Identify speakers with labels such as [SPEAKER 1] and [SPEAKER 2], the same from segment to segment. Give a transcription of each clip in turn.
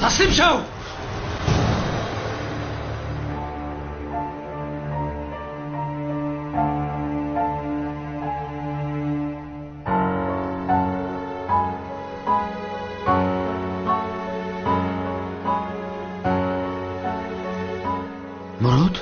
[SPEAKER 1] Таслим шав! Мурод?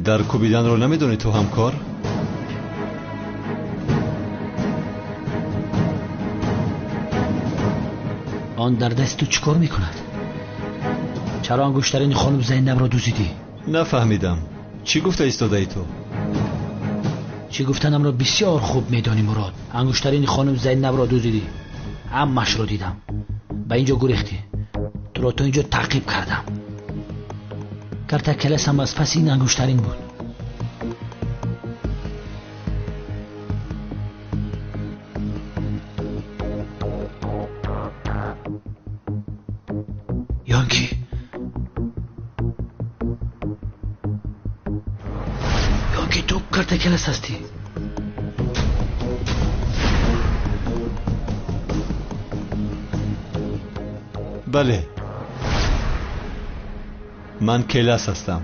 [SPEAKER 2] Дар кӯбиданро намедонӣ ту ҳамкор?
[SPEAKER 1] Он дар даст ту чӣ кор мекунад? Чаро ангуштарини хонум Зайнабро дуздидӣ?
[SPEAKER 2] Нафаҳмидам. Чӣ гуфта истодаӣ ту?
[SPEAKER 1] Чӣ гуфтанамро бисёр хуб медонӣ, Мурод. Ангуштарини хонум Зайнабро дуздидӣ. Ҳамашро дидам. Ба инҷо гурехтӣ. Туро то инҷо таъқиб кардам. Картакелес ҳам аз паси ин ангуштарин буд. Ёнки ту картакелес ҳастӣ.
[SPEAKER 2] Бале, ман келас ҳастам.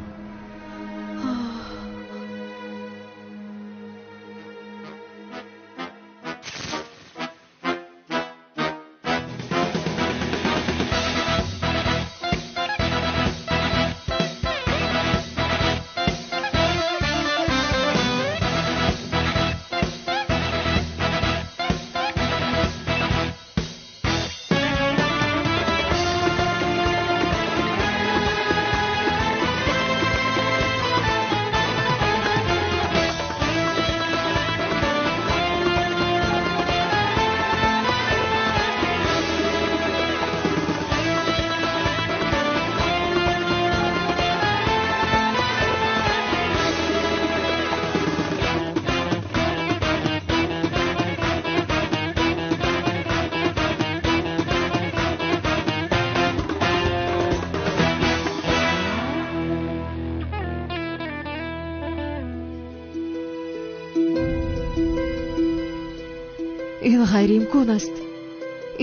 [SPEAKER 3] Ин ғайриимкон аст.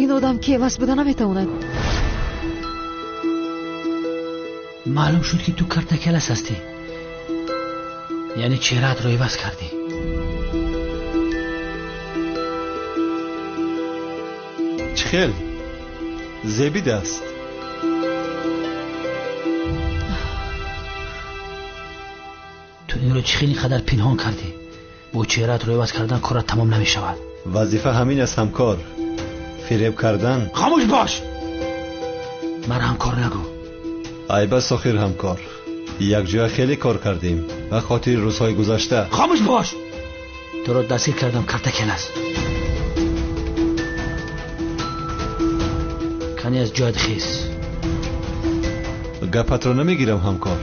[SPEAKER 3] Ин одам келас буда наметавонад.
[SPEAKER 1] Маълум шуд, ки ту картакелас ҳастӣ. Яъне чеҳраатро иваз кардӣ.
[SPEAKER 2] Чӣ хел? Зебид аст.
[SPEAKER 1] Ту инро чӣ хел ин қадар пинҳон кардӣ? Бо чеҳраатро иваз кардан корат тамом намешавад.
[SPEAKER 2] Вазифа ҳамин аст, ҳамкор. Фиреб кардан.
[SPEAKER 1] Хомӯш бош! Мара ҳамкор нагӯ.
[SPEAKER 2] Айб аст охир, ҳамкор. Якҷоя хеле кор кардем ба хотири рӯзҳои гузашта.
[SPEAKER 1] Хомӯш бош! Туро дастгир кардам, картакелас. Кани аз ҷоят хез.
[SPEAKER 2] Гапатро намегирам, ҳамкор.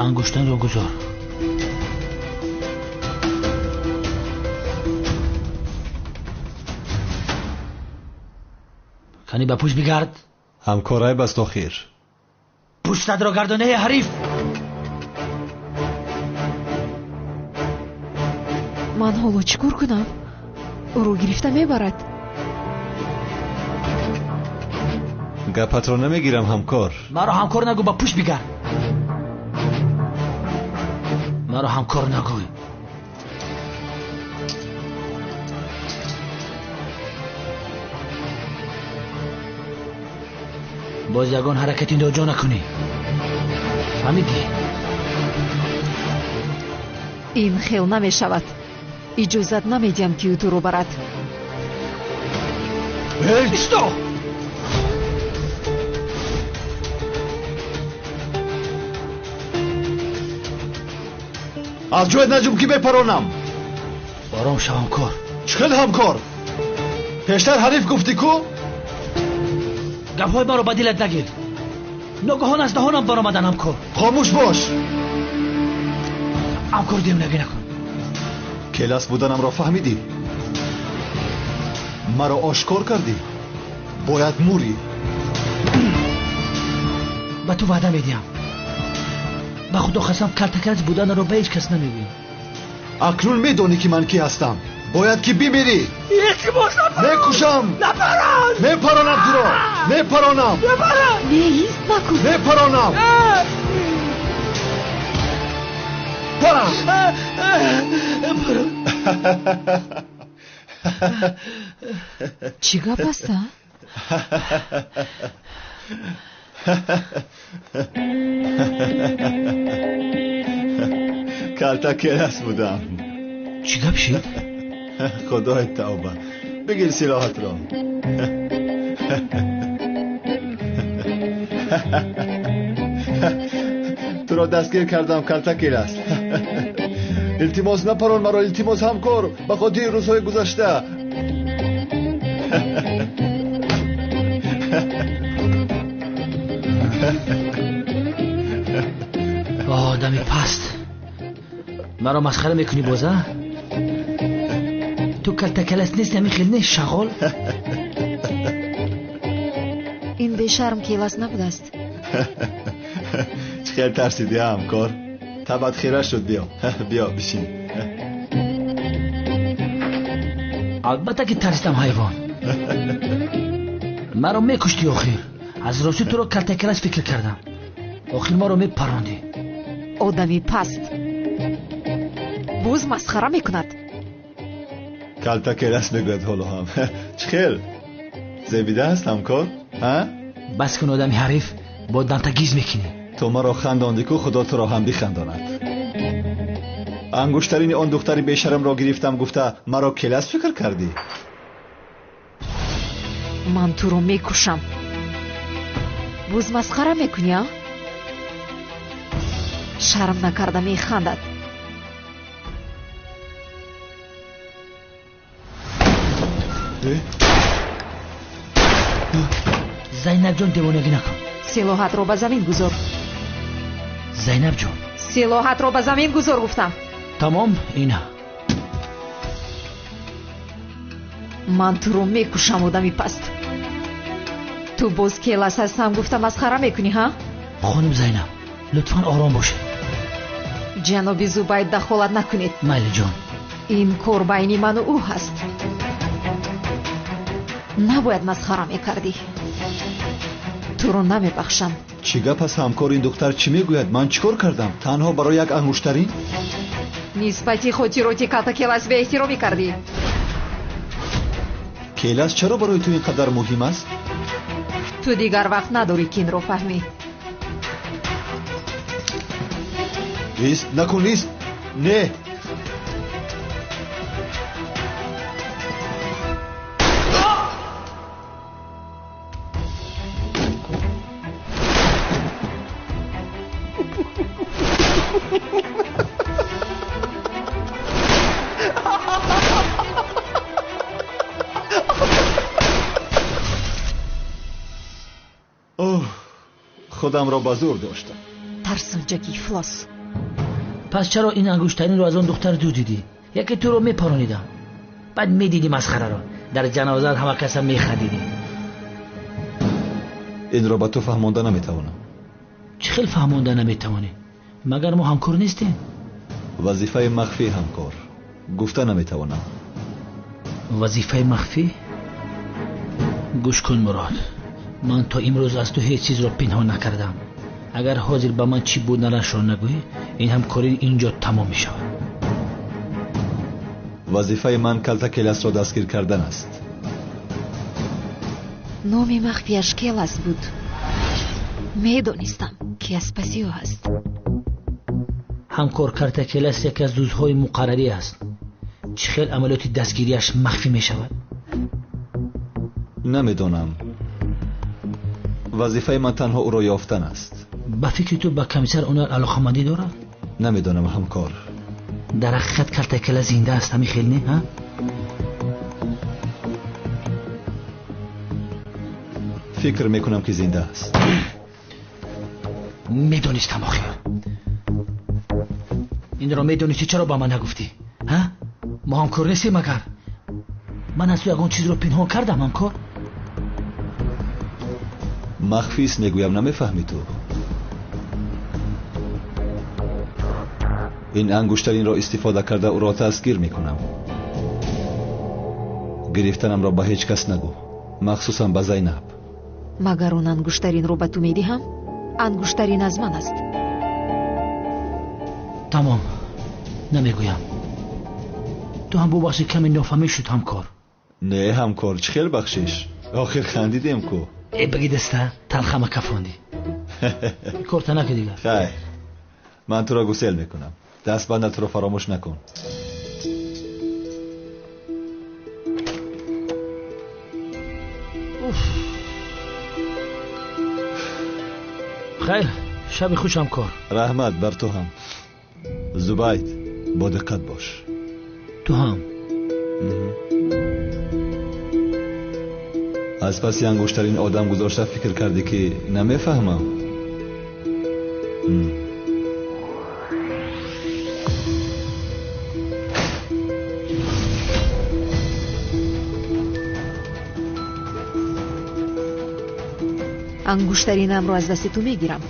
[SPEAKER 1] Ангуштанро гузор. Кани ба пушт бигард.
[SPEAKER 2] Ҳамкор, айб аст охир.
[SPEAKER 1] Пуштатро гардонаи ҳариф.
[SPEAKER 3] Ман ҳоло чӣ кор кунам? Ӯро гирифта мебарад.
[SPEAKER 2] Гапатро намегирам, ҳамкор.
[SPEAKER 1] Маро ҳамкор нагӯ, ба пушт бигард. Маро ҳамкор нагӯй. Боз ягон ҳаракати ноҷо накунӣ. Фаҳмидӣ?
[SPEAKER 3] Ин хел намешавад. Иҷозат намедиҳам, ки ӯ туро барад.
[SPEAKER 1] Исто!
[SPEAKER 2] Аз ҷоят наҷум, ки мепаронам.
[SPEAKER 1] Ором шав, ҳамкор.
[SPEAKER 2] Чӣ хел ҳамкор? Пештар ҳариф гуфтӣ ку?
[SPEAKER 1] Гапҳои маро ба дилат нагир. Ногаҳон аз даҳонам баромадан, ҳамкор.
[SPEAKER 2] Хомӯш бош.
[SPEAKER 1] Ҳамкор, девонагӣ накун.
[SPEAKER 2] Келас буданамро фаҳмидӣ? Маро ошкор кардӣ? Бояд мурӣ.
[SPEAKER 1] Ба ту ваъда медиҳам. Ба худо қасам, калтакалас буданро ба ҳеҷ кас намегӯям.
[SPEAKER 2] Акнун медонӣ, ки ман кӣ ҳастам. Бояд ки бимирӣ.
[SPEAKER 1] Илтимос, напарон.
[SPEAKER 2] Мекушам.
[SPEAKER 1] Напарон.
[SPEAKER 2] Мепаронам туро. Мепаронам.
[SPEAKER 1] Напарон.
[SPEAKER 3] Не, ист накун.
[SPEAKER 2] Мепаронам. Парам.
[SPEAKER 1] Парон.
[SPEAKER 3] Чӣ гап аст, а?
[SPEAKER 2] Калта келас будам.
[SPEAKER 1] Чӣ гап шид?
[SPEAKER 2] Худои тавба, бигир силоҳатро. Туро дастгир кардам, калта келас. Илтимос, напарон маро, илтимос, ҳамкор, ба хотири рӯзҳои гузашта.
[SPEAKER 1] Одами паст, маро масхара мекунӣ боза? Ту калтакалас нест, ҳамин хел не, шағол?
[SPEAKER 3] Ин бешарм келас набудааст.
[SPEAKER 2] Чӣ хел тарсидӣ, ҳамкор? Табат хира шуд. Биё, биё, бишин.
[SPEAKER 1] Албатта ки тарсидам, ҳайвон. Маро мекуштӣ охир. Аз ростӣ туро калтакалас фикр кардам. Охир маро мепарондӣ.
[SPEAKER 3] Одами паст боз масхара мекунад.
[SPEAKER 2] Калтакелас мегӯяд ҳоло ҳам. Чӣ хел зебида аст, ҳамкор?
[SPEAKER 1] Бас кун, одами ҳариф, бо дантагиз мекунӣ.
[SPEAKER 2] Ту маро хандондӣ ку, худо туро ҳам бихандонад. Ангуштарини он духтари бешарамро гирифтам гуфта, маро келас фикр кардӣ?
[SPEAKER 3] Ман туро мекушам. Боз масхара мекунӣ, а? Шарм накарда механдад.
[SPEAKER 1] Зайнабҷон, девонагӣ накун.
[SPEAKER 3] Силоҳатро ба замин гузор.
[SPEAKER 1] Зайнабҷон,
[SPEAKER 3] силоҳатро ба замин гузор, гуфтам.
[SPEAKER 1] Тамом, ина.
[SPEAKER 3] Ман туро мекушам, одами паст. Ту боз келас ҳастам гуфта масхара мекунӣ, ҳа?
[SPEAKER 1] Хоним Зайнаб, лутфан ором бошед.
[SPEAKER 3] Ҷаноби Зубайд, дахолат накунед.
[SPEAKER 1] Майли, ҷон.
[SPEAKER 3] Ин кор байни ману ӯ ҳаст. Набояд масхара мекардӣ. Туро намебахшам.
[SPEAKER 2] Чӣ гап аст, ҳамкор? Ин духтар чӣ мегӯяд? Ман чӣ кор кардам? Танҳо барои як ангуштарин?
[SPEAKER 3] Нисбати хотироти калтакелас беэҳтиромӣ кардӣ.
[SPEAKER 2] Келас чаро барои ту ин қадар муҳим аст?
[SPEAKER 3] Ту дигар вақт надорӣ, ки инро фаҳмӣ.
[SPEAKER 2] Ист, накун, ист. Не. Худамро ба зӯр доштам.
[SPEAKER 3] Тарсончаки ифлос.
[SPEAKER 1] Пас чаро ин ангуштаринро аз он духтар дуздидӣ? Яке туро мепаронидам. Баъд медидӣ масхараро. Дар ҷанозаат ҳама каса механдидӣ.
[SPEAKER 2] Инро ба ту фаҳмонда наметавонам.
[SPEAKER 1] Чӣ хел фаҳмонда наметавонӣ? Магар мо ҳамкор нестем?
[SPEAKER 2] Вазифаи махфӣ ҳамкор. Гуфта наметавонам.
[SPEAKER 1] Вазифаи махфӣ? Гӯш кун Мурод. Ман то имрӯз аз ту ҳеҷ чизро пинҳон накардам. Агар ҳозир ба ман чӣ буданашро нагӯӣ, ин ҳамкорӣ инҷо тамом мешавад.
[SPEAKER 2] Вазифаи ман калта Келасро дастгир кардан аст.
[SPEAKER 3] Номи махфияш Келас буд. Медонистам, ки аз паси ӯ аст.
[SPEAKER 1] Ҳамкор Калта Келас яке аз дузҳои муқаррарӣ аст. Чӣ хел амалиёти дастгириаш махфӣ мешавад?
[SPEAKER 2] Намедонам. Вазифаи ман танҳо ӯро ёфтан аст.
[SPEAKER 1] Ба фикри ту ба комиссар Онар алоқамандӣ дорад?
[SPEAKER 2] Намедонам ҳамкор.
[SPEAKER 1] Дар ҳақиқат Калта Келас зинда аст, ҳамин хел не, ҳа?
[SPEAKER 2] Фикр мекунам ки зинда аст.
[SPEAKER 1] Медонистам охир. Инро медонисти, чаро ба ман нагуфтӣ? Ҳа? Мо ҳамкор нестем магар? Ман аз ту ягон чизро пинҳон кардам ҳамкор?
[SPEAKER 2] Махфист мегӯям, намефаҳмӣ ту. Ин ангуштаринро истифода карда ӯро дастгир мекунам. Гирифтанамро ба ҳеҷ кас нагӯ, махсусан ба Зайнаб.
[SPEAKER 3] Магар он ангуштаринро ба ту медиҳам? Ангуштарин аз ман аст.
[SPEAKER 1] Тамом, намегӯям. Ту ҳам бубахши, каме нофаҳмӣ шуд ҳамкор.
[SPEAKER 2] Не ҳамкор, чӣ хел бахшиш? Охир хандидем ку.
[SPEAKER 1] Э баги даста, талхама кафондӣ. Корта наки дигар.
[SPEAKER 2] Хайр, ман туро гусел мекунам. Дастбандатро фаромӯш накун.
[SPEAKER 1] Хайр, шаби хуш ҳамкор.
[SPEAKER 2] Раҳмат бар ту ҳам. Зубайд, бо диққат бош.
[SPEAKER 1] Ту ҳам.
[SPEAKER 2] Аз паси ангуштарин одам гузошта фикр кардӣ ки намефаҳмам?
[SPEAKER 3] Ангуштаринамро аз дасти ту мегирам.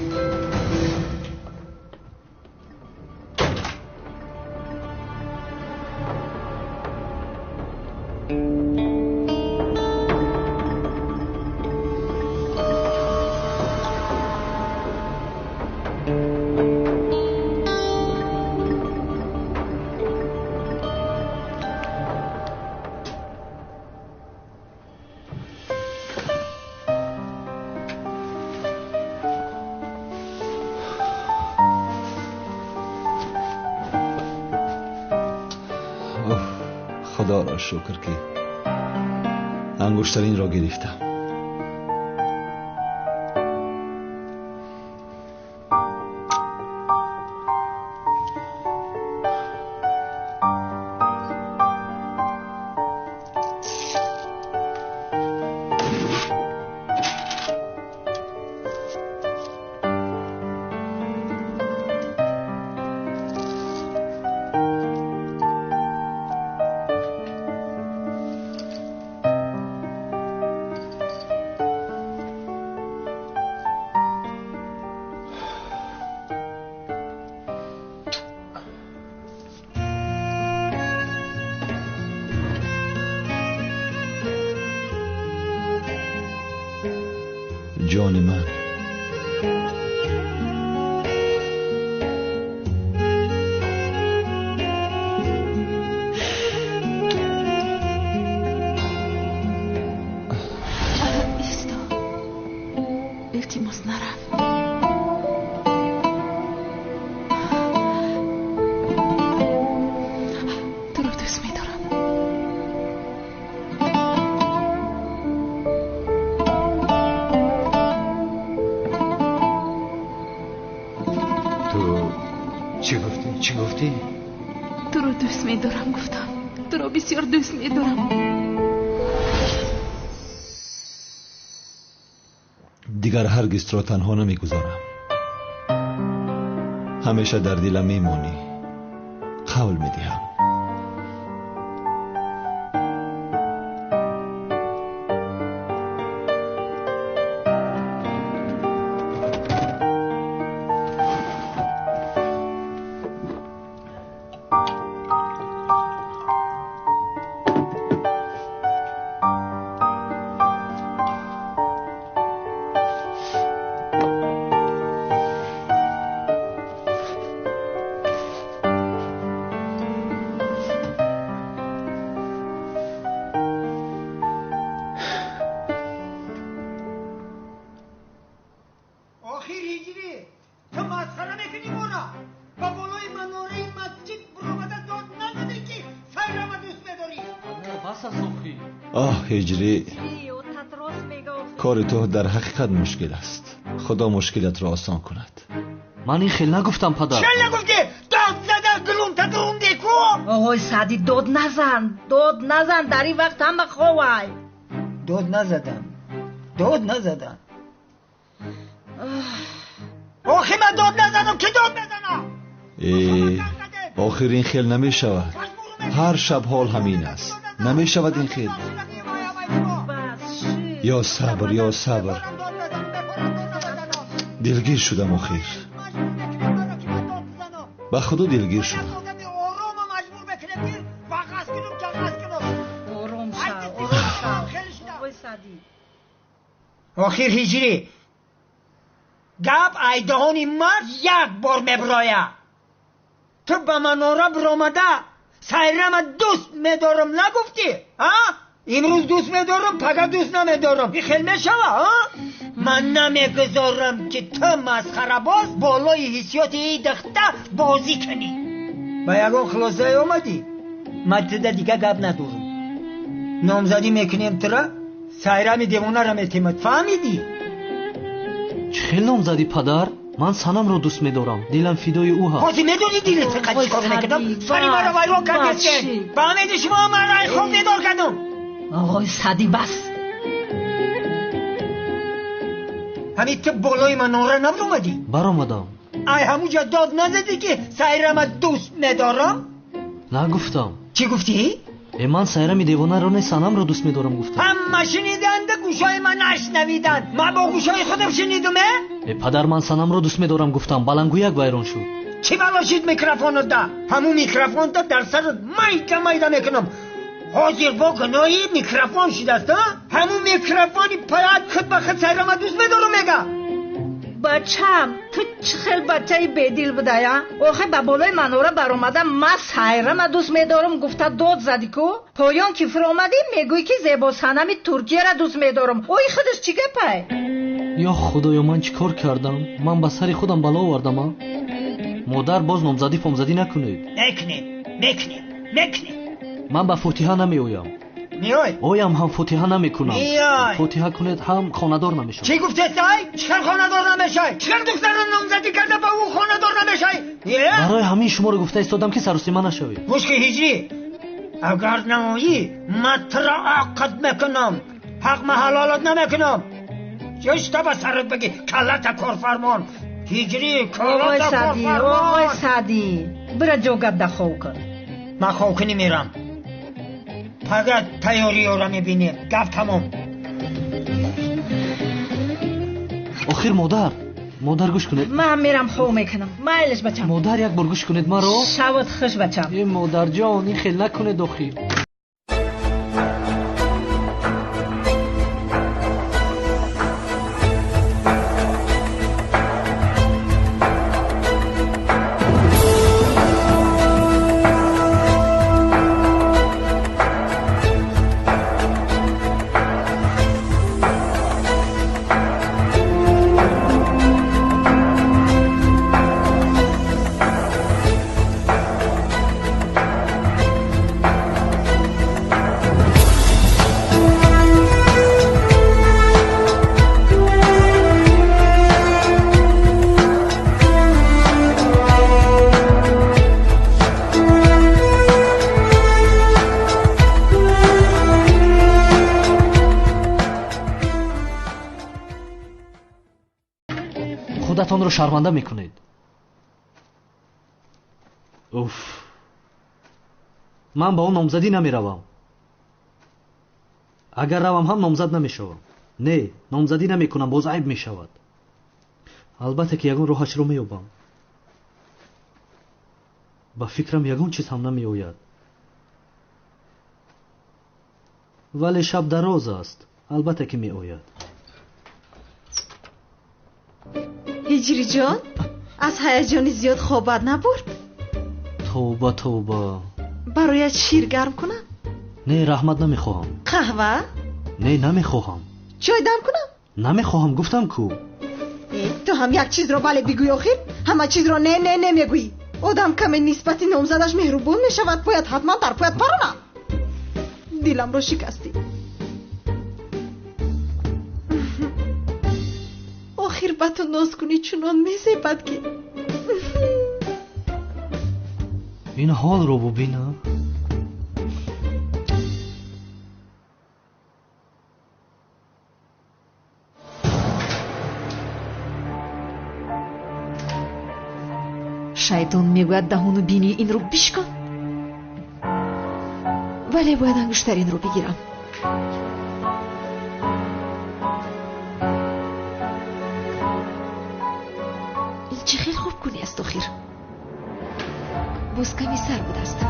[SPEAKER 2] Худоро шукр ки ангуштаринро гирифтам. Ҷони ман,
[SPEAKER 4] Исто, илтимос нарав. Туро дӯст медорам.
[SPEAKER 5] Ту чӣ гуфтӣ? Чӣ гуфтӣ?
[SPEAKER 4] Туро дӯст медорам гуфтам. Туро бисёр дӯст медорам.
[SPEAKER 2] Дигар ҳаргиз туро танҳо намегузорам. Ҳамеша дар дилам мемонӣ. Қавл медиҳам. Оҳ ҳиҷрӣ, кори ту дар ҳақиқат мушкил аст. Худо мушкилатро осон кунад.
[SPEAKER 6] Ман ин хел нагуфтам падар.
[SPEAKER 7] Чӣ нагуфтӣ? Дод зада гулумта дурумдӣ ку?
[SPEAKER 8] Оғои Саъдӣ, дод назан, дод назан, дар ин вақт ҳама ховай.
[SPEAKER 7] Дод назадам, дод назадам. Охи ман дод назадам, ки дод мезанам?
[SPEAKER 2] Охир ин хел намешавад. Ҳар шаб ҳол ҳамин аст. Намешавад ин хел. Ё сабр, ё сабр. Дилгир шудам охир. Ба худо дилгир шудам.
[SPEAKER 7] Охир ҳиҷрӣ, гап айдаҳони мард як бор мебирояд. Ту ба манора биромада сайрама дӯст медорам нагуфтӣ? А? Имрӯз дӯст медорам, пага дӯст намедорам. Ин хел мешава, а? Ман намегузорам ки ту масхарабоз болои ҳиссиёти ин духта бозӣ кунӣ. Ба ягон хулосае омадӣ? Ман туда дига гап надорам. Номзадӣ мекунем тура, сайрами девонара метемад. Фаҳмидӣ?
[SPEAKER 6] Чӣ хел номзадӣ падар? Ман Санамро дӯст медорам. Дилам фидои ӯ ҳаст.
[SPEAKER 7] Ҳозир медонӣ дилат фақат чӣ кор мекардам? Сари маро вайрон кардестен. Фаҳмидӣ шумо маро ай хоб бедор кардам.
[SPEAKER 8] Оғои Саъдӣ, бас.
[SPEAKER 7] Ҳамин ту болои манора набаромадӣ?
[SPEAKER 6] Баромадам.
[SPEAKER 7] Ай ҳамуҷа дод назадӣ ки сайрама дӯст медорам?
[SPEAKER 6] Нагуфтам.
[SPEAKER 7] Чӣ гуфтӣ?
[SPEAKER 6] Ман сайрами девонаро не, Санамро дӯст медорам гуфтам.
[SPEAKER 7] Ҳама шуниданд, гӯшои ман нашнавиданд. Ман бо гӯшои худам шунидум, э?
[SPEAKER 6] Падар, ман Санамро дӯст медорам гуфтам. Балангӯяк вайрон шуд.
[SPEAKER 7] Чӣ бало шид микрофонот-да? Ҳамун микрофонта дар сарат майда майда мекунам. Ҳозир бо гуноҳи микрофон шудааст, а? Ҳамун микрофони паят худ ба худ сайрама дӯст медорам мега.
[SPEAKER 8] Бачам, ту чӣ хел бачаи бедил будая? Охе ба болои манора баромада ман сайрама дӯст медорам гуфта дод задӣ ку? Поён ки фуромадӣ мегӯӣ ки зебо санами Туркияра дӯст медорам. Ои худаш чӣ гапай?
[SPEAKER 6] Ё худоё, ман чӣ кор кардам? Ман ба сари худам бало овардам, а? Модар, боз номзадӣ фомзадӣ накунед.
[SPEAKER 7] Мекунем, мекунем, мекунем.
[SPEAKER 6] Ман ба фотиҳа намеоям.
[SPEAKER 7] Меой?
[SPEAKER 6] Оям ҳам фотиҳа намекунам.
[SPEAKER 7] Меой.
[SPEAKER 6] Фотиҳа кунед ҳам хонадор намешавам.
[SPEAKER 7] Чӣ гуфтестай? Чӣ хел хонадор намешавӣ? Чӣ хел духтарро номзадӣ карда ба ӯ хонадор намешавӣ?
[SPEAKER 6] Барои ҳамин шуморо гуфта истодам ки сарусима нашавед.
[SPEAKER 7] Гӯш ки ҳиҷрӣ, агар наоӣ ман туро ақд мекунам. Ҳақ маҳалолат намекунам. Чишта ба сарат бигӣ каллата корфармон. Ҳиҷрӣ, каллата корфармон.
[SPEAKER 8] Оғои Саъдӣ, бира ҷогат да хов кун.
[SPEAKER 7] Ман ховкунӣ мерам. Пага тайёриёро мебинем. Гап тамом.
[SPEAKER 6] Охир модар, модар гӯш кунед.
[SPEAKER 8] Ман мерам хов мекунам. Майлаш бачам.
[SPEAKER 6] Модар, як бор гӯш кунед маро.
[SPEAKER 8] Шавот хуш бачам.
[SPEAKER 6] Э модарҷон, ин хел накунед охир. Маро шарманда мекунед. Уф, ман ба он номзадӣ намеравам. Агар равам ҳам номзад намешавам. Не, номзадӣ намекунам, боз айб мешавад. Албатта ки ягон роҳашро меёбам. Ба фикрам ягон чиз ҳам намеояд. Вале шаб дароз аст, албатта ки меояд.
[SPEAKER 3] Ҳиҷриҷон, аз ҳаяҷони зиёд хобат набурд?
[SPEAKER 6] Тавба, тавба.
[SPEAKER 3] Бароят шир гарм кунам?
[SPEAKER 6] Не, раҳмат, намехоҳам.
[SPEAKER 3] Қаҳва?
[SPEAKER 6] Не, намехоҳам.
[SPEAKER 3] Чой дам кунам?
[SPEAKER 6] Намехоҳам, гуфтам ку.
[SPEAKER 3] Ту ҳам як чизро бале бигӯй, охир ҳама чизро не не не мегӯӣ. Одам каме нисбати номзадаш меҳрубон мешавад, бояд ҳатман дар поят паронам. Диламро шикастӣ. Охир ба ту ноз кунӣ чунон мезебад ки.
[SPEAKER 6] Ин ҳолро бубина.
[SPEAKER 3] Шайтон мегӯяд даҳону бинии инро бишкан, вале бояд ангуштаринро бигирам. Ин чӣ хел хубкунӣ аст охир? Боз ками сар будааст.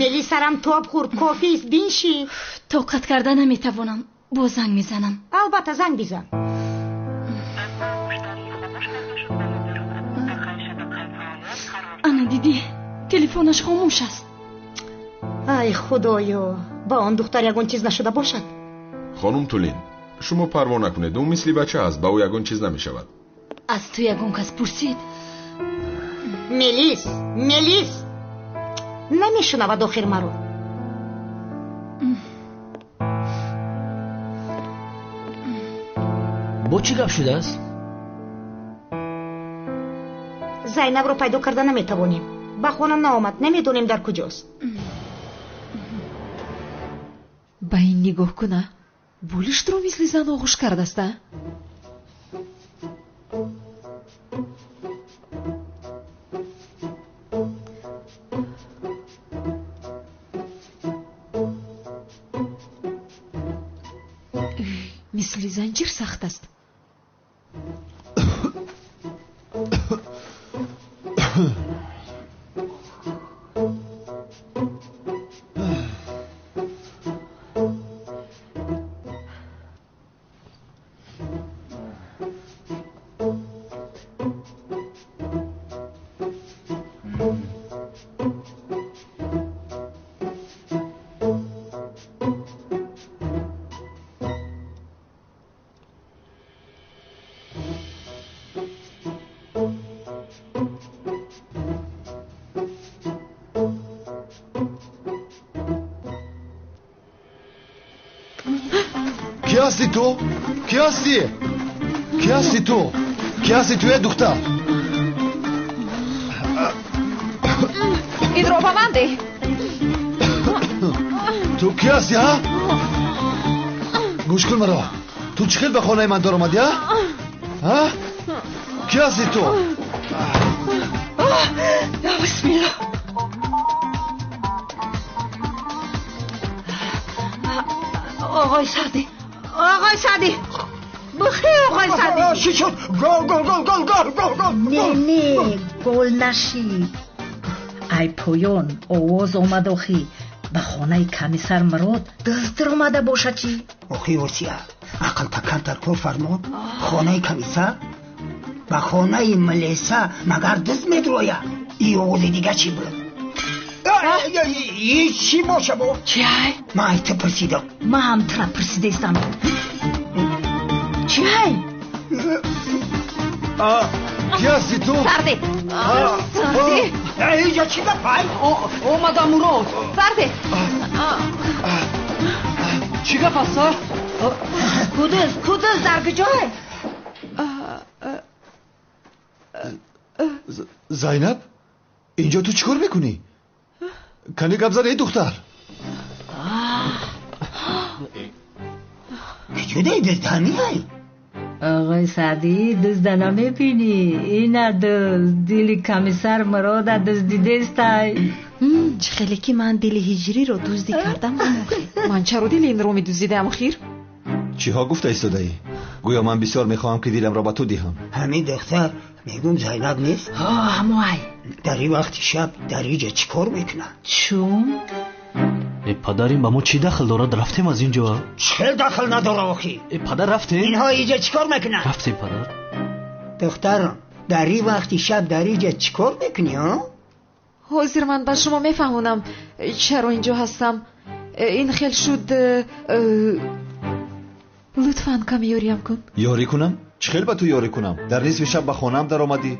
[SPEAKER 8] Мели сарам тоб хӯрд, кофист, биншин.
[SPEAKER 4] Тоқат карда наметавонам, боз занг мезанам.
[SPEAKER 8] Албатта занг бизан.
[SPEAKER 4] Ана дидӣ, телефонаш хомӯш аст.
[SPEAKER 8] Ай худоё, ба он духтар ягон чиз нашуда бошад.
[SPEAKER 9] Хонум Тулин, шумо парво накунед, ӯ мисли бача аст, ба ӯ ягон чиз намешавад.
[SPEAKER 4] Аз ту ягон кас пурсид?
[SPEAKER 8] Мелис, Мелис, намешунавад охир маро.
[SPEAKER 1] Бо чӣ гап шудааст?
[SPEAKER 8] Зайнабро пайдо карда наметавонем. Ба хона наомад, намедонем дар куҷост.
[SPEAKER 3] Ба ин нигоҳ куна, болиштро мисли зан оғӯш кардааст, а? Мисли занҷир сахт аст.
[SPEAKER 2] Ки ҳасти ту? Ки ҳасти? Ки ҳасти ту? Ки ҳасти ту, э духтар?
[SPEAKER 3] Инро ба ман деҳ.
[SPEAKER 2] Ту ки ҳасти, ҳа? Гӯш кун маро. Ту чӣ хел ба хонаи ман даромадӣ, ҳа? Ҳа? Ки ҳасти ту?
[SPEAKER 4] Бисмиллоҳ.
[SPEAKER 8] Оғои Саъдӣ, оғои Саъдӣ, бихел оғои Саъдӣ.
[SPEAKER 7] Чӣ шуд? Гол, гол, гол, гол, гол, гол, гол.
[SPEAKER 8] Не, не, гол нашид. Ай поён овоз омад охи. Ба хонаи комиссар Мурод дузд даромада бошад чӣ?
[SPEAKER 7] Охи Осия, ақлта камтар кор фармод. Хонаи комиссар ба хонаи милиса магар дузд медрояд? И овози дига чӣ буд? И чӣ боша бо?
[SPEAKER 4] Чӣ ай?
[SPEAKER 7] Ман ай ту пурсидам.
[SPEAKER 8] Ман ҳам тура пурсидаистам. Чӣ ай?
[SPEAKER 2] Ки ҳасти ту?
[SPEAKER 4] Сарде! Сарде!
[SPEAKER 7] Инҷа чӣ гап ай?
[SPEAKER 6] Омадам Мурод.
[SPEAKER 4] Сарде!
[SPEAKER 6] Чӣ гап аст, а?
[SPEAKER 8] Кудуз, кудуз дар куҷое?
[SPEAKER 2] Зайнаб, инҷо ту чӣ кор мекунӣ? Кани гап зад, эй духтар.
[SPEAKER 7] Куҷо дай дузд ҳамин ай?
[SPEAKER 8] Оғои Саъдӣ, дузда намебинӣ? Ина дузд, дили комиссар Мурода дуздидестай.
[SPEAKER 3] Чӣ хеле ки ман дили ҳиҷриро дуздӣ кардам,
[SPEAKER 4] ман чаро дили инро медуздидаам охир?
[SPEAKER 2] Чиҳо гуфта истодаӣ? Гӯё ман бисёр мехоҳам ки диламро ба ту диҳам.
[SPEAKER 7] Ҳамин духтар мегӯм Зайнаб нест?
[SPEAKER 8] Ҳо, ҳамоай.
[SPEAKER 7] Дар ин вақти шаб дар инҷа чӣ кор мекунад?
[SPEAKER 8] Чун?
[SPEAKER 6] Э падар, ин ба мо чӣ дахл дорад? Рафтем аз инҷо.
[SPEAKER 7] Чӣ дахл надорад охи?
[SPEAKER 6] Э падар, рафтем.
[SPEAKER 7] Инҳо инҷа чӣ кор мекунанд?
[SPEAKER 6] Рафтем падар.
[SPEAKER 7] Духтарам, дар ин вақти шаб дар инҷа чӣ кор мекунӣ, ҳа?
[SPEAKER 4] Ҳозир ман ба шумо мефаҳмонам чаро инҷо ҳастам. Ин хел шуд. Лутфан каме ёриям кун.
[SPEAKER 2] Ёрӣ кунам? Чӣ хел ба ту ёрӣ кунам? Дар нисфи шаб ба хонаам даромадӣ,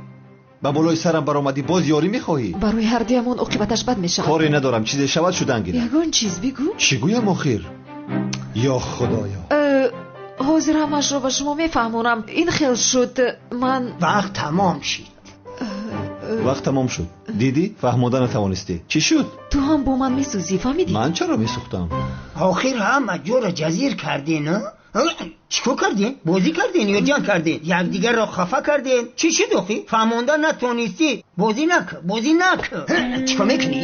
[SPEAKER 2] ба болои сарам баромадӣ, боз ёрӣ мехоҳӣ?
[SPEAKER 4] Барои ҳардуямон оқибаташ бад мешавад.
[SPEAKER 2] Коре надорам, чизе шавад шудан гирад.
[SPEAKER 4] Ягон чиз бигӯ.
[SPEAKER 2] Чӣ гӯям охир? Ё худоё!
[SPEAKER 4] Ҳозир ҳамашро ба шумо мефаҳмонам. Ин хел шуд, ман
[SPEAKER 7] вақт тамом шид.
[SPEAKER 2] Вақт тамом шуд. Дидӣ, фаҳмода натавонистӣ. Чӣ шуд?
[SPEAKER 4] Ту ҳам бо ман месӯзӣ, фаҳмидӣ?
[SPEAKER 2] Ман чаро месӯхтам?
[SPEAKER 7] Охир ҳама ҷоро ҷазир кардин, чӣ кор кардин? Бозӣ кардин ё ҷанг кардин? Якдигарро хафа кардин? Чӣ шуд охи? Фаҳмонда натонистӣ? Бозӣ накун, бозӣ накун. Чӣ кор мекунӣ?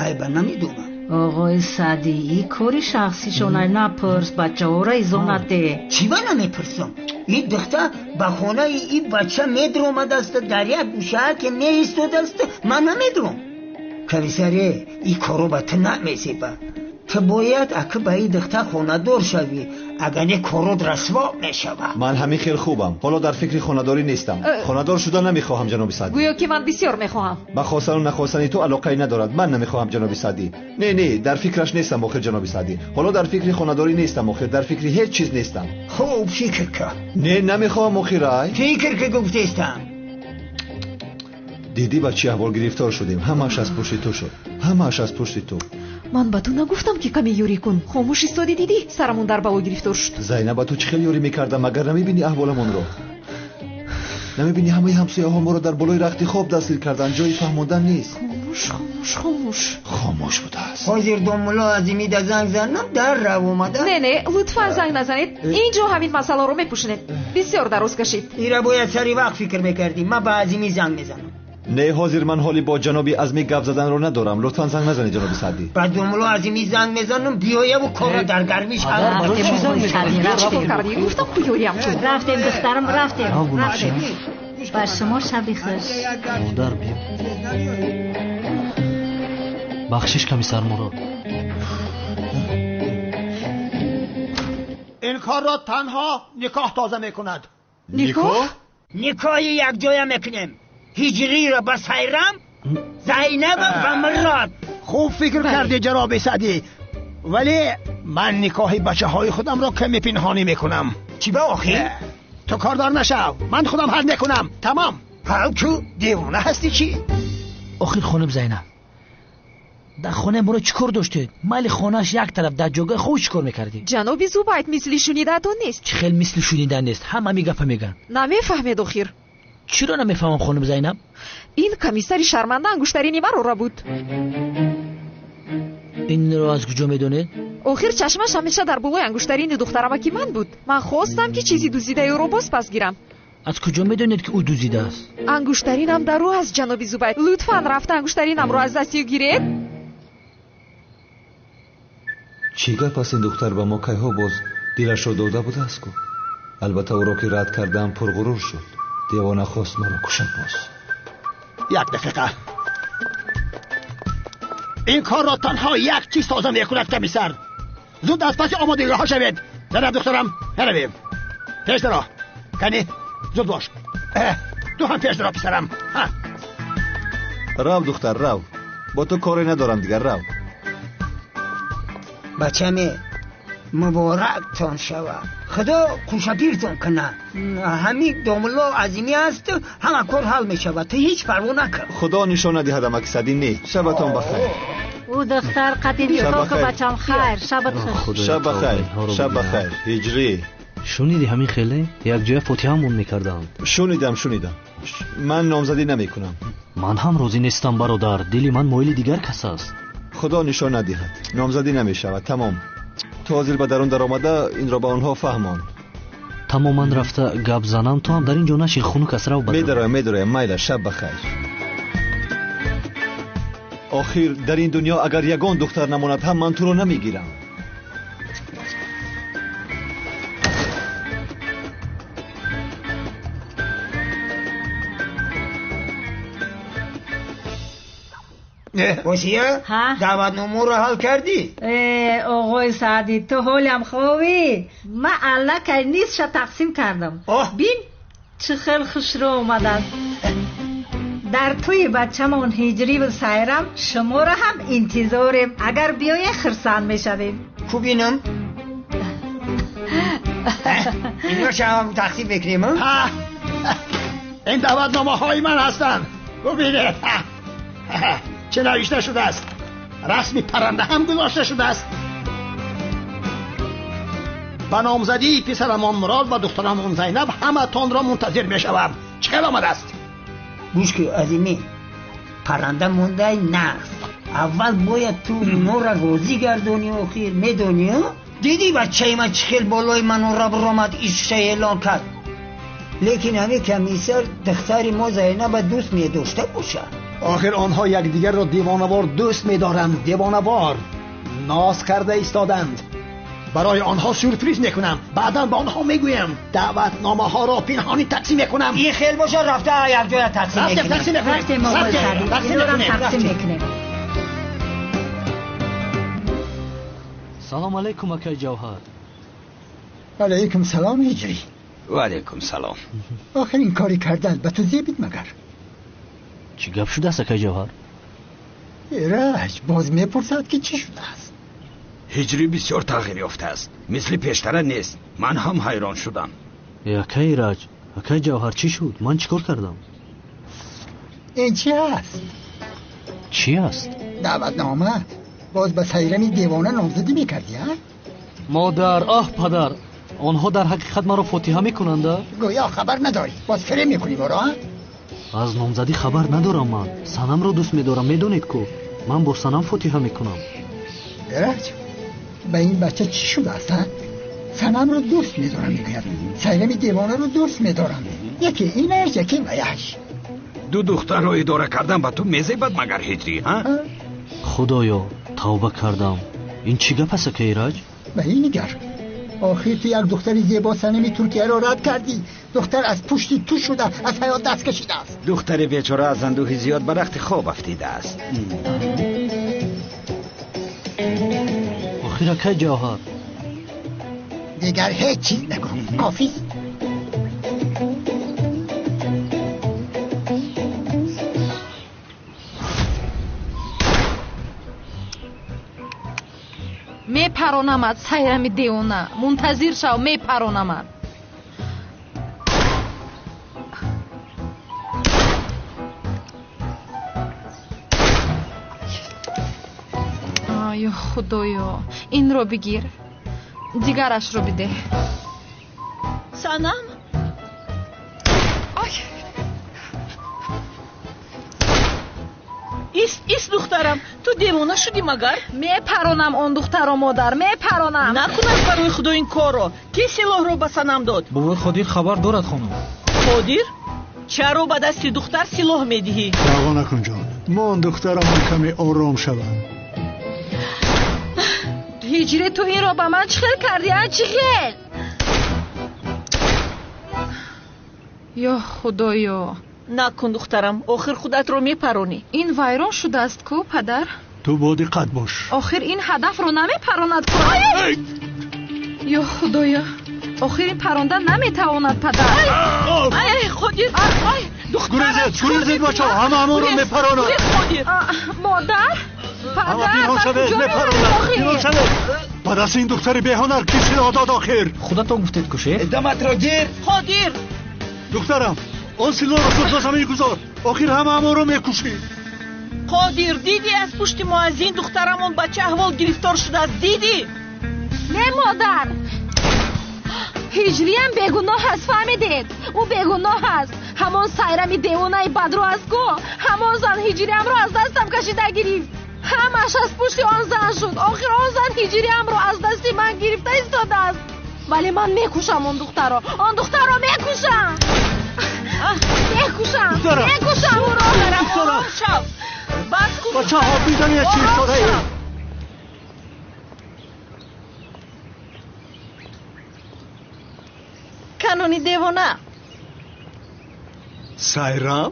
[SPEAKER 7] Айба намедонам.
[SPEAKER 8] Оғои Саъдӣ, ин кори шахсишонай, напурс, бачаҳоро изо наде.
[SPEAKER 7] Чӣ ба намепурсам? Ин духтар ба хонаи ин бача медромадааст, дар як гӯшаа ки меистодааст, ман намедром. Комиссаре, ин коро ба ту намезебад. Ту бояд аки ба ин духтар хонадор шавӣ, агар не корот расво мешавад.
[SPEAKER 2] Ман ҳамин хел хубам. Ҳоло дар фикри хонадорӣ нестам. Хонадор шуда намехоҳам, ҷаноби Саъдӣ.
[SPEAKER 4] Гӯё ки ман бисёр мехоҳам.
[SPEAKER 2] Ба хостану нахостани ту алоқае надорад. Ман намехоҳам, ҷаноби Саъдӣ. Не, не, дар фикраш нестам охир, ҷаноби Саъдӣ. Ҳоло дар фикри хонадорӣ нестам охир, дар фикри ҳеҷ чиз нестам.
[SPEAKER 7] Хуб фикр кун.
[SPEAKER 2] Не, намехоҳам охир, ай.
[SPEAKER 7] Фикр ки гуфтестам.
[SPEAKER 2] Дидӣ ба чӣ аҳвол гирифтор шудем? Ҳамааш аз пушти ту шуд. Ҳамааш аз пушти ту.
[SPEAKER 4] Ман ба ту нагуфтам ки каме ёрӣ кун. Хомӯш истодӣ, дидӣ? Сарамон дар бало гирифтор шуд.
[SPEAKER 2] Зайнаб, ба ту чӣ хел ёрӣ мекардам? Магар намебинӣ аҳволамонро? Намебинӣ ҳамаи ҳамсояҳо моро дар болои рахти хоб дастгир карданд? Ҷои фаҳмондан нест.
[SPEAKER 4] Хомӯш, хомӯш, хомӯш.
[SPEAKER 2] Хомӯш будааст.
[SPEAKER 7] Ҳозир домулло Азимида занг занам, дар рав омада.
[SPEAKER 4] Не, не, лутфан занг назанед. Инҷо ҳамин масъаларо мепӯшонед. Бисёр дароз кашид.
[SPEAKER 7] Ира бояд сари вақт фикр мекардӣ. Ман ба Азимӣ занг мезанам.
[SPEAKER 2] Не, ҳозир ман ҳоли бо ҷаноби Азмӣ гап заданро надорам. Лутфан занг назанед, ҷаноби Саъдӣ.
[SPEAKER 7] Ба домулло Азимӣ занг мезанам, биёяву корро дар гармиш ҳал.
[SPEAKER 4] Гуфтам ку ёриям кун.
[SPEAKER 8] Рафтем, духтарам, рафтем. Рафтем. Ба шумо шаби хуш.
[SPEAKER 6] Модар, биё. Бахшиш, комиссар Мурод.
[SPEAKER 10] Ин корро танҳо никоҳ тоза мекунад.
[SPEAKER 4] Никоҳ?
[SPEAKER 7] Никоҳи якҷоя мекунем. Ҳиҷриро ба Сайрам, Зайнаб ба Мурод.
[SPEAKER 10] Хуб фикр кардӣ, ҷаноби Саъдӣ, вале ман никоҳи бачаҳои худамро каме пинҳонӣ мекунам.
[SPEAKER 7] Чӣ ба охир?
[SPEAKER 10] Ту кордор нашав, ман худам ҳал мекунам. Тамом. Ҳал ку, девона ҳастӣ чӣ?
[SPEAKER 1] Охир хонум Зайнаб, дар хонаи моро чӣ кор доштед? Майли хонааш як тараф, дар ҷойгоҳи хуб чӣ кор мекардӣ?
[SPEAKER 4] Ҷаноби Зубайд, мисли шунидаатон нест.
[SPEAKER 1] Чӣ хел мисли шунида нест? Ҳама ҳамин гапа мегӯянд.
[SPEAKER 4] Намефаҳмед охир.
[SPEAKER 1] Чиро намефаҳмам, хонум Зайнаб?
[SPEAKER 4] Ин комиссари шарманда ангуштарини маро рабуд.
[SPEAKER 1] Инро аз куҷо медонед?
[SPEAKER 4] Охир чашмаш ҳамеша дар болои ангуштарини духтарамаки ман буд. Ман хостам ки чизи дуздидаи ӯро боз пас гирам.
[SPEAKER 1] Аз куҷо медонед ки ӯ дуздидааст?
[SPEAKER 4] Ангуштаринам дар ӯ аст, ҷаноби Зубайд. Лутфан рафта ангуштаринамро аз дасти ӯ гиред.
[SPEAKER 2] Чӣ гап аст? Ин духтар ба мо кайҳо боз дилашро дода будааст ку. Албатта ӯро ки рад кардам, пурғурур шуд. Девона хост маро кушад боз.
[SPEAKER 10] Як дақиқа. Ин корро танҳо як чиз тоза мекунад, комиссар. Зуд аз паси омодагиҳо шавед. Зайнаб духтарам, меравем. Пеш даро. Кани, зуд бош. Ту ҳам пеш даро, писарам.
[SPEAKER 2] Рав, духтар, рав. Бо ту коре надорам дигар, рав.
[SPEAKER 7] Бачаме, муборактон шавад. Худо хушапиртон кунад. Ҳамин домулло азимӣ аст, ҳама кор ҳал мешавад. Ту ҳеҷ парво накун.
[SPEAKER 2] Худо нишон надиҳад, амаки Саъдӣ, не. Шабатон бахайр.
[SPEAKER 8] Ӯ духтар қати никоҳ ку, бачам, хайр, шабат хуш.
[SPEAKER 2] Шаб бахайр, шаб бахайр. Ҳиҷрӣ.
[SPEAKER 6] Шуниди ҳамин хеле? Якҷоя фотиҳамон мекарданд.
[SPEAKER 2] Шунидам, шунидам. Ман номзадӣ намекунам.
[SPEAKER 6] Ман ҳам розӣ нестам, бародар. Дили ман моили дигар кас аст.
[SPEAKER 2] Худо нишон надиҳад. Номзадӣ намешавад, тамом. Ту ҳозир ба дарун даромада инро ба онҳо фаҳмон.
[SPEAKER 6] Тамоман рафта гап занам, ту ҳам дар ин ҷо нашин, хунук аст, рав ба дарун.
[SPEAKER 2] Медароям, медароям, майла, шаб бахайр. Охир дар ин дунё агар ягон духтар намонад ҳам ман туро намегирам.
[SPEAKER 7] Осия, даъватномаро ҳал кардӣ?
[SPEAKER 8] Оғои Саъдӣ, ту ҳолям ховӣ? Ман аллакай нисфша тақсим кардам. Бин, чӣ хел хушрӯ омадааст. Дар тӯи бачамон Ҳиҷриву Сайрам шуморо ҳам интизорем. Агар биёе хурсанд мешавем.
[SPEAKER 7] Ку бинам? Иношам тақсим мекунем?
[SPEAKER 10] Ин даъватномаҳои ман ҳастанд. Бубинед, чӣ навишта шудааст. Расми парранда ҳам гузошта шудааст. Ба номзадии писарамон Мурод ва духтарамон Зайнаб ҳаматонро мунтазир мешавам. Чӣ хел омадааст?
[SPEAKER 7] Гӯш ки, азимӣ, парранда мондай нағз. Аввал бояд ту моро розӣ гардонӣ, охир медонӣ? Дидӣ бачаи ман чӣ хел болои манора баромад, ишқша эълон кард. Лекин ҳамин комиссар духтари мо Зайнаба дӯст медошта бошад.
[SPEAKER 10] Охир онҳо якдигарро девонавор дӯст медоранд, девонавор. Ноз карда истоданд. Барои онҳо сюрприз мекунам. Баъдан ба онҳо мегӯям. Даъватномаҳоро пинҳонӣ тақсим мекунам.
[SPEAKER 7] Ин хел боша, рафта якҷоя тақсим мекунем.
[SPEAKER 10] Тақсим мекунем.
[SPEAKER 8] Тақсим мекунем.
[SPEAKER 6] Салом алайкум, акай Ҷавҳар.
[SPEAKER 7] Алайкум салом, Ҳиҷрӣ.
[SPEAKER 5] Ва алайкум салом.
[SPEAKER 7] Охир ин кори кардан ба ту зебид магар?
[SPEAKER 6] Чӣ гап шудааст, акай Ҷавҳар?
[SPEAKER 7] Эраҷ боз мепурсад ки чӣ шудааст.
[SPEAKER 5] Ҳиҷрӣ бисёр тағйир ёфтааст, мисли пештара нест. Ман ҳам ҳайрон шудам.
[SPEAKER 6] Акай Эраҷ, акай Ҷавҳар, чӣ шуд? Ман чӣ кор кардам?
[SPEAKER 7] Ин чӣ аст?
[SPEAKER 6] Чӣ аст?
[SPEAKER 7] Даъватнома. Боз ба Сайрами девона номзадӣ мекардӣ, а?
[SPEAKER 6] Модар, оҳ падар, онҳо дар ҳақиқат маро фотиҳа мекунанда?
[SPEAKER 7] Гӯё хабар надорӣ, боз фиреб мекунӣ моро, а?
[SPEAKER 6] Аз номзадӣ хабар надорам ман. Санамро дӯст медорам, медонед ку? Ман бо Санам фотиҳа мекунам.
[SPEAKER 7] Эраҷ, ба ин бача чӣ шудааст, а? Санамро дӯст медорам мегӯяд. Сайрами девонаро дӯст медорам. Яке инаш, яке ваяш.
[SPEAKER 5] Ду духтарро идора кардан ба ту мезебад магар, Ҳиҷрӣ, ҳа?
[SPEAKER 6] Худоё, тавба кардам. Ин чӣ гап аст, акай Эраҷ?
[SPEAKER 7] Ба ин нигар. Охир ту як духтари зебо Санами Туркияро рад кардӣ. Духтар аз пушти ту шуда, аз ҳаёт даст кашидааст.
[SPEAKER 5] Духтари бечора аз андӯҳи зиёд ба рахти хоб афтидааст.
[SPEAKER 6] Охир акай Ҷавҳар.
[SPEAKER 7] Дигар ҳеҷ чиз нагӯ. Кофист.
[SPEAKER 4] Мепаронамад, Сайрами девона. Мунтазир шав, мепаронамад. Ё Худоё, инро бигир, дигарашро бидеҳ.
[SPEAKER 11] Санам? Ист, ист, духтарам, ту девона шудӣ магар?
[SPEAKER 4] Мепаронам он духтаро, модар, мепаронам.
[SPEAKER 11] Накунад барои Худо ин корро. Ки силоҳро ба Санам дод?
[SPEAKER 12] Бобои Қодир хабар дорад, хонум.
[SPEAKER 11] Қодир? Чаро ба дасти духтар силоҳ медиҳӣ?
[SPEAKER 13] Парво накун, ҷон. Мон духтарамон каме ором шавад.
[SPEAKER 4] Ҳиҷрӣ, ту инро ба ман чӣ хел кардӣ, а? Чӣ хел? Ё Худоё.
[SPEAKER 11] Накун, духтарам, охир худатро мепаронӣ.
[SPEAKER 4] Ин вайрон шудааст ку, падар?
[SPEAKER 13] Ту бо диққат бош.
[SPEAKER 4] Охир ин ҳадафро намепаронад ку. Ё Худоё, охир ин паронда наметавонад, падар.
[SPEAKER 11] Ай, Қодир, ай,
[SPEAKER 13] гурезед, гурезед, бачаҳо, ҳама ҳамонро мепаронад.
[SPEAKER 4] Модар,
[SPEAKER 13] ҳама пинҳон шавед, мепаронад. Пинҳон шавед. Ба дасти ин духтари беҳунар кӣ силоҳ дод охир?
[SPEAKER 6] Худатон гуфтед ку, шеф.
[SPEAKER 7] Даматро гир.
[SPEAKER 11] Қодир.
[SPEAKER 13] Духтарам, он силоҳро зуд ба замин гузор. Охир ҳама ҳамонро мекушӣ.
[SPEAKER 11] Қодир, дидӣ аз пушти муаззин духтарамон ба чӣ аҳвол гирифтор шудааст, дидӣ?
[SPEAKER 4] Не, модар, ҳиҷриям бегуноҳ аст, фаҳмидед? Ӯ бегуноҳ аст. Ҳамон Сайрами девонаи бадрӯ аст ку, ҳамон зан ҳиҷриямро аз дастам кашида гирифт. Ҳамаш аз пушти он зан шуд. Охир он зан ҳиҷриямро аз дасти ман гирифта истодааст. Вале ман мекушам он духтарро, он духтарро мекушам, мекушам, мекушам ӯро.
[SPEAKER 13] Бачаҳо, бидонед чӣ истодаед.
[SPEAKER 3] Канони девона.
[SPEAKER 13] Сайрам,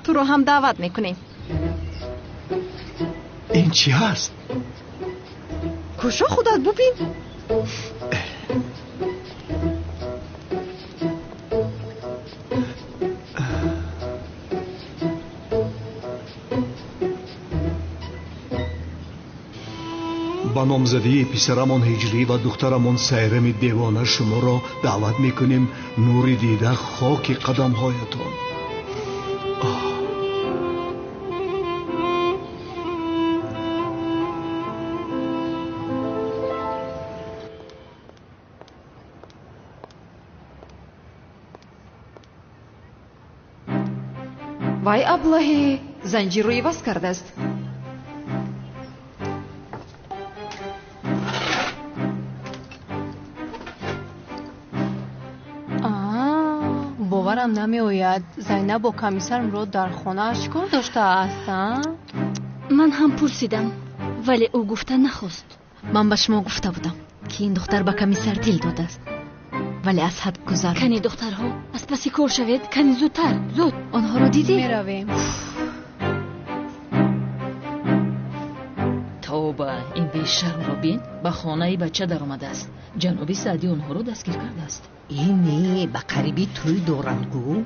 [SPEAKER 3] туро ҳам даъват мекунем.
[SPEAKER 13] Ин чӣ ҳаст?
[SPEAKER 3] Кушо, худат бубин.
[SPEAKER 13] Ба номзадии писарамон Ҳиҷрӣ ва духтарамон Сайрами девона шуморо даъват мекунем. Нури дида, хоки қадамҳоятон.
[SPEAKER 4] Вай аблаҳе занҷирро иваз кардааст.
[SPEAKER 14] Боварам намеояд, Зайнаб бо комиссар Мурод дар хонааш чӣ кор доштааст?
[SPEAKER 15] Ман ҳам пурсидам, вале ӯ гуфта нахост.
[SPEAKER 16] Ман ба шумо гуфта будам, ки ин духтар ба комиссар дил додааст, вале аз ҳад гузар.
[SPEAKER 15] Кани духтарҳо, аз паси кор шавед, кани зудтар, зуд.
[SPEAKER 16] Онҳоро дидӣ?
[SPEAKER 14] Меравем.
[SPEAKER 17] Тавба, ин бешармро бин, ба хонаи бача даромадааст. Ҷаноби Саъдӣ онҳоро дастгир кардааст.
[SPEAKER 7] Ине ба қариби тӯй доранд гӯ.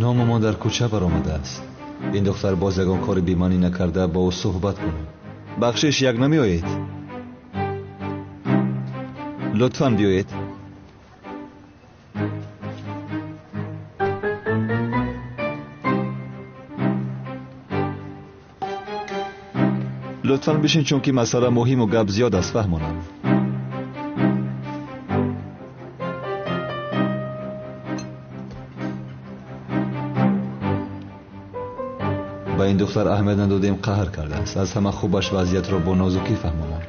[SPEAKER 2] Номамон дар кӯча баромадааст. Ин духтар боз ягон кори бемаънӣ накарда, бо ӯ суҳбат кунем. Бахшиш, як намеоед? Лутфан биёед. Лутфан бишин, чунки масъала муҳиму гап зиёд аст, фаҳмонам. Ба ин духтар аҳамият надодем, қаҳр кардааст. Аз ҳама хубаш вазъиятро бо нозукӣ фаҳмонам.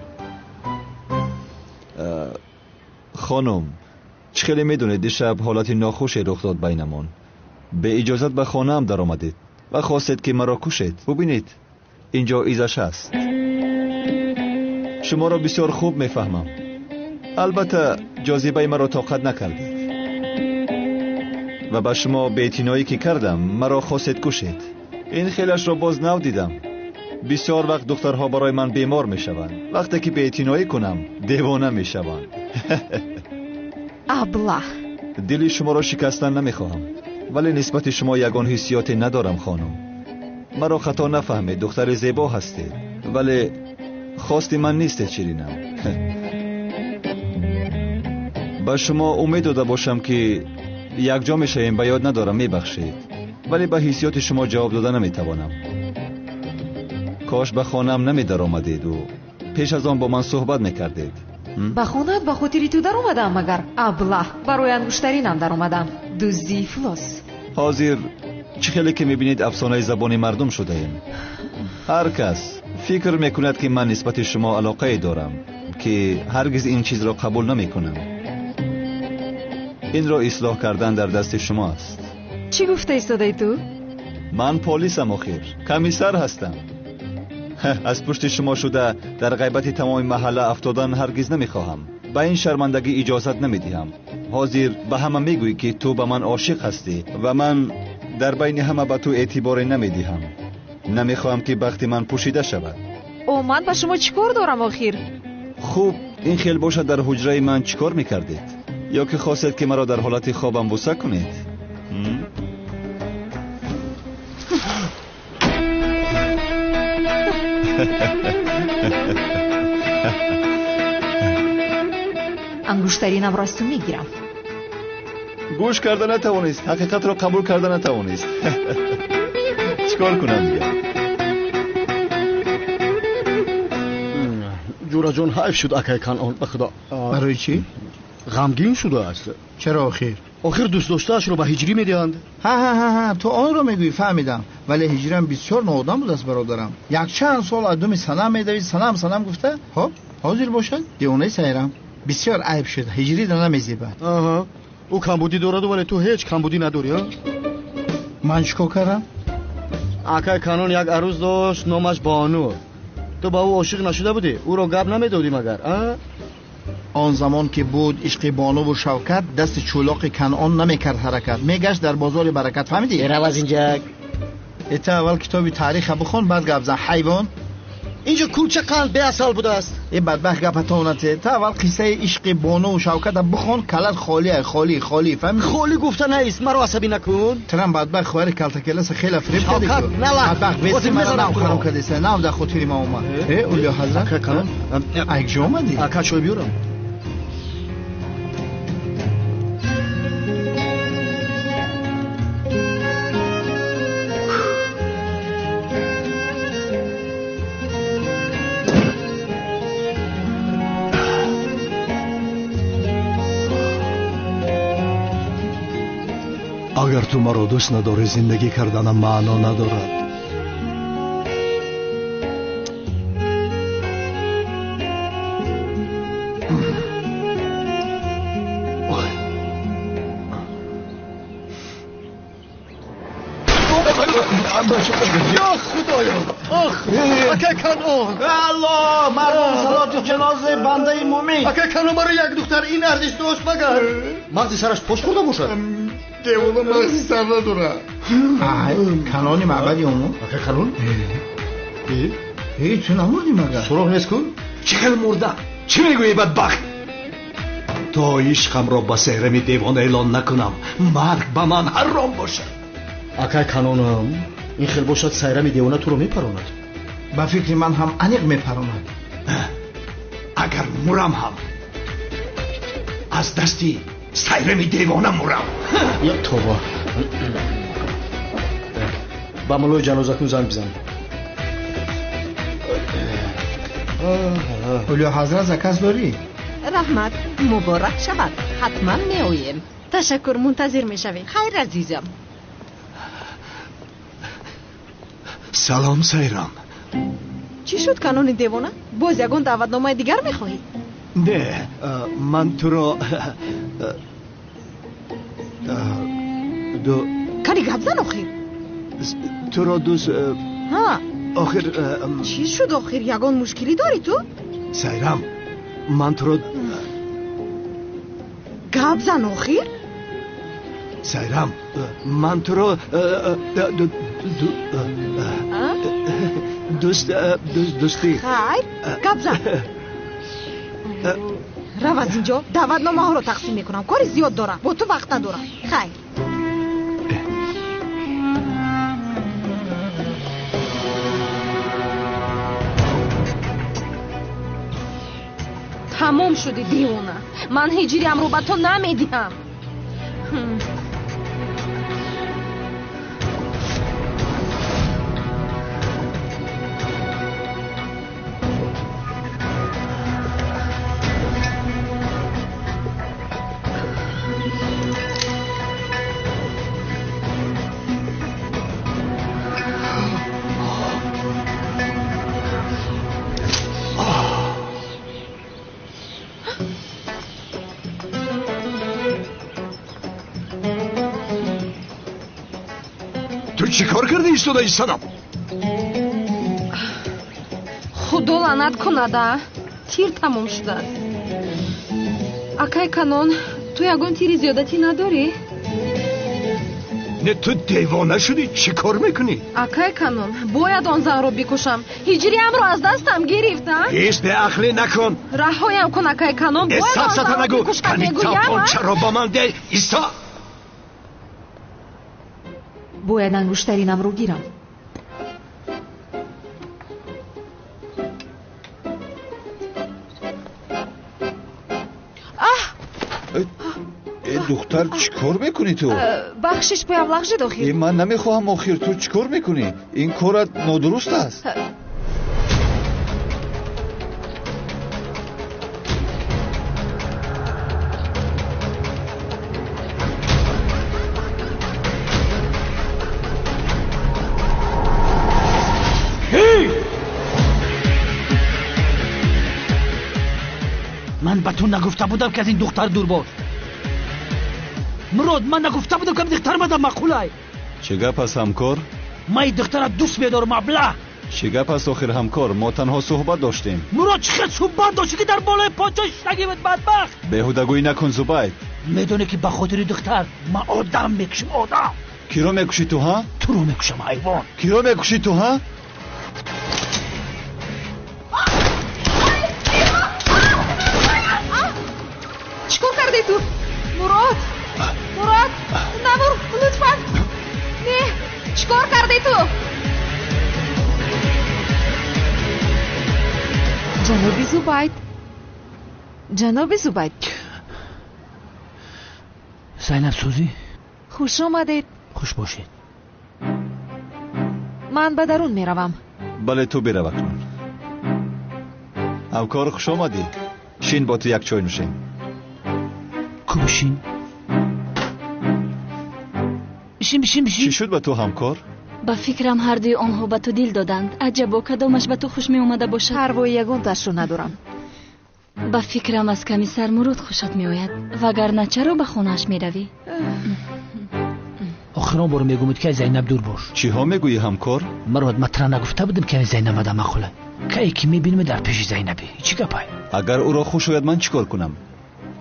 [SPEAKER 2] Хонум, чӣ хеле медонед, дишаб ҳолати нохуше рух дод байнамон. Беиҷозат ба хонаам даромадед ва хостед, ки маро кушед. Бубинед, инҷо изаш ҳаст. Шуморо бисёр хуб мефаҳмам. Албатта, ҷозибаи маро тоқат накардед ва ба шумо беэътиноӣ ки кардам, маро хостед кушед. Ин хелашро боз нав дидам. Бисёр вақт духтарҳо барои ман бемор мешаванд. Вақте ки беэътиноӣ кунам, девона мешаванд.
[SPEAKER 4] Аблаҳ,
[SPEAKER 2] дили шуморо шикастан намехоҳам, вале нисбати шумо ягон ҳиссиёте надорам, хонум. Маро хато нафаҳмед, духтари зебо ҳастед, вале хости ман нестед, ширинам. Ба шумо умед дода бошам, ки якҷо мешавем, ба ёд надорам, мебахшед, вале ба ҳиссиёти шумо ҷавоб дода наметавонам. Кош ба хонаам намедаромадеду пеш аз он бо ман суҳбат мекардед.
[SPEAKER 4] Ба хонаат ба хотири ту даромадам магар? Аблаҳ, барои ангуштаринам даромадам. Дуздии ифлос.
[SPEAKER 2] Ҳозир чӣ хеле ки мебинед, афсонаи забони мардум шудаем. Ҳар кас фикр мекунад, ки ман нисбати шумо алоқае дорам, ки ҳаргиз ин чизро қабул намекунам. Инро ислоҳ кардан дар дасти шумо аст.
[SPEAKER 4] Чӣ гуфта истодаи ту?
[SPEAKER 2] Ман полисам, охир комиссар ҳастам. Аз пушти шумо шуда дар ғайбати тамоми маҳалла афтодан ҳаргиз намехоҳам. Ба ин шармандагӣ иҷозат намедиҳам. Ҳозир ба ҳама мегӯӣ, ки ту ба ман ошиқ ҳастӣ ва ман Дар байни ҳама ба ту эътиборе намедиҳам. Намехоҳам ки бахти ман пӯшида шавад.
[SPEAKER 4] О, ман ба шумо чӣ кор дорам охир?
[SPEAKER 2] Хуб, ин хел бошад, дар ҳуҷраи ман чӣ кор мекардед? Ё ки хостед ки маро дар ҳолати хобам буса кунед?
[SPEAKER 16] Ангуштаринамро аз ту мегирам.
[SPEAKER 2] Гӯш карда натавонист, ҳақиқатро қабул карда натавонист. Чӣ кор кунам дигар?
[SPEAKER 13] Ҷураҷон, ҳайф шуд акай Канъон, ба худо.
[SPEAKER 18] Барои чӣ?
[SPEAKER 13] Ғамгин шудааст.
[SPEAKER 18] Чаро охир?
[SPEAKER 13] Охир дӯстдоштаашро ба ҳиҷрӣ медиҳанд.
[SPEAKER 18] Ҳа, ту онро мегӯӣ, фаҳмидам. Вале ҳиҷрам бисёр ноодам будааст, бародарам. Якчанд сол аз думи санам медавид, санам санам гуфта, хоб ҳозир бошад девонаи сайрам. Бисёр айб шуд, ҳиҷриро намезебад.
[SPEAKER 13] Аҳа, ӯ камбудӣ дораду, вале ту ҳеҷ камбудӣ надорӣ.
[SPEAKER 18] Ман чӣ кор кардам?
[SPEAKER 13] Акай Канон як арӯз дошт, номаш Бону. Ту ба ӯ ошиқ нашуда будӣ? Ӯро гап намедодӣ магар?
[SPEAKER 18] Он замон ки буд ишқи Бонуву Шавкат, дасти чӯлоқи Канъон намекард ҳаракат, мегашт дар бозори баракат, фаҳмидӣ?
[SPEAKER 10] Рав аз инҷа.
[SPEAKER 18] Эта аввал китоби таъриха бихон, баъд гап зан, ҳайвон.
[SPEAKER 13] Инҷо кулча қанд беасал будааст.
[SPEAKER 18] Э бадбахт, гапатонате. Та аввал қиссаи ишқи Бонуву Шавката бихон, калат холия, холӣ, холӣ, фаҳмидӣ?
[SPEAKER 13] Холӣ гуфта наист, маро асабӣ накун.
[SPEAKER 18] Трам бадбахт, хоҳари калтакеласа хела фиреб кардӣ.
[SPEAKER 13] Шавкат, нала.
[SPEAKER 18] Бадбахт, веси мара нав хароб кардеса, нав дар хотири ма омад. Э, Улё ҳазрат, айкҷо омадӣ?
[SPEAKER 13] Ака, чой биёрам? Агар ту маро дӯст надорӣ, зиндагӣ карданам маъно надорад. Ё худоё, ох, акай Канъон!
[SPEAKER 18] Алло, мардум, салоти ҷанозаи бандаи мӯмин.
[SPEAKER 13] Акай Канъон, барои як духтар ин арзиш дошт магар? Мағзи сараш пош хӯрда бошад?
[SPEAKER 18] Девона мағзи сар надорад. Ай, Канъони маъбади омон.
[SPEAKER 13] Акай Канъон?
[SPEAKER 18] Э, ту намурдӣ магар?
[SPEAKER 13] Суроғ нест кун?
[SPEAKER 5] Чӣ хел мурда? Чӣ мегӯӣ, бадбахт?
[SPEAKER 13] То ишқамро ба Сайрами девона эълон накунам, марг ба ман ҳаром бошад. Акай Канъонам, ин хел бошад, Сайрами девона туро мепаронад.
[SPEAKER 18] Ба фикри ман ҳам аниқ мепаронад.
[SPEAKER 5] Агар мурам ҳам аз дасти Сайрами девона мурам.
[SPEAKER 13] Ё тобо, ба муллои ҷанозакун занг бизан.
[SPEAKER 18] Улё ҳазрат, заказ дорӣ?
[SPEAKER 8] Раҳмат, муборак шавад, ҳатман меоем.
[SPEAKER 3] Ташаккур, мунтазир мешавем.
[SPEAKER 8] Хайр, азизам.
[SPEAKER 5] Салом, Сайрам.
[SPEAKER 3] Чӣ шуд, Канони девона? Боз ягон даъватномаи дигар мехоҳӣ?
[SPEAKER 5] Не, ман туро
[SPEAKER 3] Кани, гап зан охир.
[SPEAKER 5] Туро дӯст
[SPEAKER 3] Ҳа.
[SPEAKER 5] Охир.
[SPEAKER 3] Чӣ шуд охир? Ягон мушкилӣ дорӣ ту?
[SPEAKER 5] Сайрам, ман туро
[SPEAKER 3] Гап зан охир.
[SPEAKER 5] Сайрам, ман туро дӯст дӯстӣ.
[SPEAKER 3] Хайр, гап зан. Рав аз инҷо, даъватномаҳоро тақсим мекунам, кори зиёд дорам, бо ту вақт надорам. Хайр.
[SPEAKER 4] Тамом шуди, девона, ман ҳиҷриамро ба ту намедиҳам.
[SPEAKER 5] Ту чӣ кор карда истодаи, санам?
[SPEAKER 4] Худо лаънат кунада, тир тамом шудааст. Акай Канон, ту ягон тири зиёдатӣ надорӣ?
[SPEAKER 13] Не, ту девона шудӣ, чӣ кор мекунӣ?
[SPEAKER 4] Акай Канон, бояд он занро бикушам. Ҳиҷриамро аз дастам гирифт, а?
[SPEAKER 13] Ҳеҷ беақлӣ накун.
[SPEAKER 4] Раҳоям кун, акай Канон, бояд он занро бикушам, мегӯям, а?
[SPEAKER 13] Чаро ба ман де, исто!
[SPEAKER 19] Бояд ангуштаринамро гирам.
[SPEAKER 2] Э, духтар, чӣ кор мекунӣ ту?
[SPEAKER 19] Бахшиш, поям лағжид охир.
[SPEAKER 2] Э, ман намехоҳам охир, ту чӣ кор мекунӣ? Ин корат нодуруст аст.
[SPEAKER 1] Ман ба ту нагуфта будам, ки аз ин духтар дур бош. Мурод, ман нагуфта будам, ки ин духтар мада маъқулай.
[SPEAKER 2] Чӣ гап аст, ҳамкор?
[SPEAKER 1] Ман ин духтара дӯст медорам, абла.
[SPEAKER 2] Чӣ гап аст охир, ҳамкор? Мо танҳо суҳбат доштем.
[SPEAKER 1] Мурод, чӣ хел суҳбат доштӣ, ки дар болои подшоҳ шиштагӣ буд, бадбахт?
[SPEAKER 2] Беҳудагӯӣ накун, Зубайд.
[SPEAKER 1] Медонӣ, ки ба хотири духтар ман одам мекушам, одам.
[SPEAKER 2] Киро мекушӣ ту, ҳа?
[SPEAKER 1] Туро мекушам, ҳайвон.
[SPEAKER 2] Киро мекушӣ ту, ҳа?
[SPEAKER 19] Чӣ кор кардӣ ту? Мурод! Мурод! Набур, лутфан! Не, чӣ кор кардӣ ту? Ҷаноби Зубайд. Ҷаноби Зубайд.
[SPEAKER 1] Зайнаб сӯзӣ?
[SPEAKER 19] Хуш омадед.
[SPEAKER 1] Хуш бошед.
[SPEAKER 19] Ман ба дарун меравам.
[SPEAKER 2] Бале, ту бирав акнун. Ҳамкор, хуш омадӣ. Шин, бо ту як чой нӯшем.
[SPEAKER 1] Ку бишин? Бишин, бишин, бишин.
[SPEAKER 2] Чӣ шуд ба ту, ҳамкор?
[SPEAKER 15] Ба фикрам, ҳардуи онҳо ба ту дил доданд. Аҷабо, кадомаш ба ту хуш меомада бошад?
[SPEAKER 19] Парвои ягонташро надорам.
[SPEAKER 15] Ба фикрам, аз комиссар Мурод хушат меояд, вагарна чаро ба хонааш меравӣ?
[SPEAKER 1] Охирон бор мегӯмед, ки аз Зайнаб дур бош.
[SPEAKER 2] Чиҳо мегӯӣ, ҳамкор?
[SPEAKER 1] Мурод, ман тура нагуфта будам, ки аз Зайнаб мада махӯла. Кае ки мебинем, дар пеши Зайнабе. Чӣ гапай?
[SPEAKER 2] Агар ӯро хуш ояд, ман чӣ кор кунам?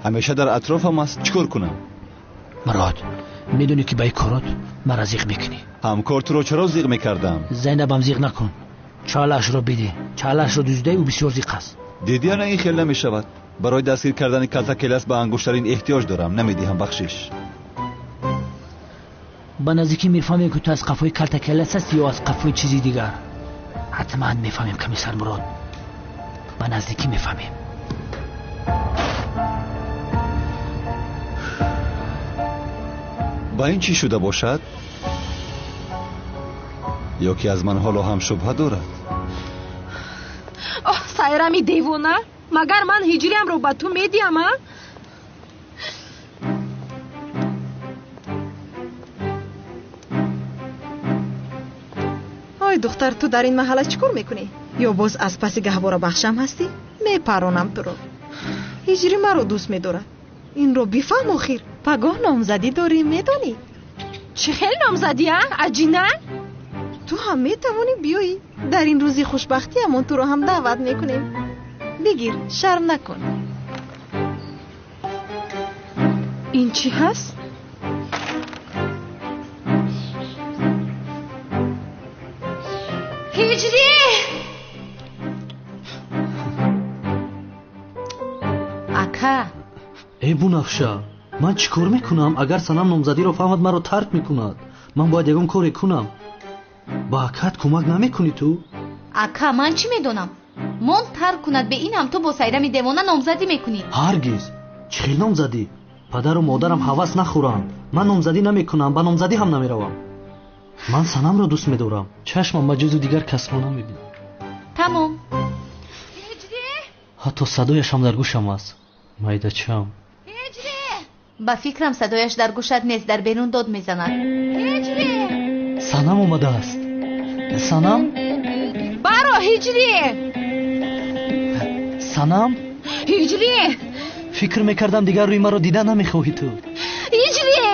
[SPEAKER 2] Ҳамеша дар атрофам аст, чӣ кор кунам?
[SPEAKER 1] Мурод, медонӣ, ки ба ин корот маро зиқ мекунӣ.
[SPEAKER 2] Ҳамкор, туро чаро зиқ мекардам?
[SPEAKER 1] Зайнабам зиқ накун. Чалаашро бидеҳ. Чалаашро дуздидаи ӯ бисёр зиқ аст.
[SPEAKER 2] Дидӣ, ана ин хел намешавад. Барои дастгир кардани калтакелас ба ангуштарин эҳтиёҷ дорам. Намедиҳам, бахшиш.
[SPEAKER 1] Ба наздикӣ мефаҳмем, ки ту аз қафои калтакелас ҳастӣ ё аз қафои чизи дигар. Ҳатман мефаҳмем, комиссар Мурод. Ба наздикӣ мефаҳмем.
[SPEAKER 2] Ба ин чӣ шуда бошад? Ё ки аз ман ҳоло ҳам шубҳа дорад?
[SPEAKER 4] Оҳ, Сайрами девона, магар ман ҳиҷриамро ба ту медиҳам, а?
[SPEAKER 3] Ой, духтар, ту дар ин маҳалла чӣ кор мекунӣ? Ё боз аз паси гаҳворабахшам ҳастӣ? Мепаронам туро. Ҳиҷрӣ маро дӯст медорад. Инро бифаҳм охир. Пагоҳ номзадӣ дорӣ, медонӣ?
[SPEAKER 4] Чӣ хел номзадӣ, а? Аҷина?
[SPEAKER 3] Ту ҳам метавонӣ биёӣ. Дар ин рӯзи хушбахтиамон туро ҳам даъват мекунем. Бигир, шарм накун.
[SPEAKER 4] Ин чӣ ҳаст? Ҳиҷрӣ!
[SPEAKER 16] Ака!
[SPEAKER 6] Э, Бунафша, ман чӣ кор мекунам? Агар Санам номзадиро фаҳмад, маро тарк мекунад. Ман бояд ягон коре кунам. Ба акат кӯмак намекунӣ ту?
[SPEAKER 16] Ака, ман чӣ медонам? Мон тарк кунад, бе ин ҳам ту бо Сайрами девона номзадӣ мекунӣ.
[SPEAKER 6] Ҳаргиз. Чӣ хел номзадӣ? Падару модарам ҳавас нахӯранд. Ман номзадӣ намекунам, ба номзадӣ ҳам намеравам. Ман Санамро дӯст медорам. Чашмам ба ҷузу дигар касро намебинад.
[SPEAKER 16] Тамом.
[SPEAKER 6] Ҳатто садояш ҳам дар гӯшам аст. Майдачам.
[SPEAKER 16] Ба фикрам, садояш дар гӯшат нест, дар берун дод мезанад.
[SPEAKER 6] Санам омадааст. Санам?
[SPEAKER 4] Баро, Ҳиҷрӣ!
[SPEAKER 6] Санам?
[SPEAKER 4] Ҳиҷрӣ!
[SPEAKER 6] Фикр мекардам, дигар рӯи маро дида намехоҳӣ ту.
[SPEAKER 4] Ҳиҷрӣ!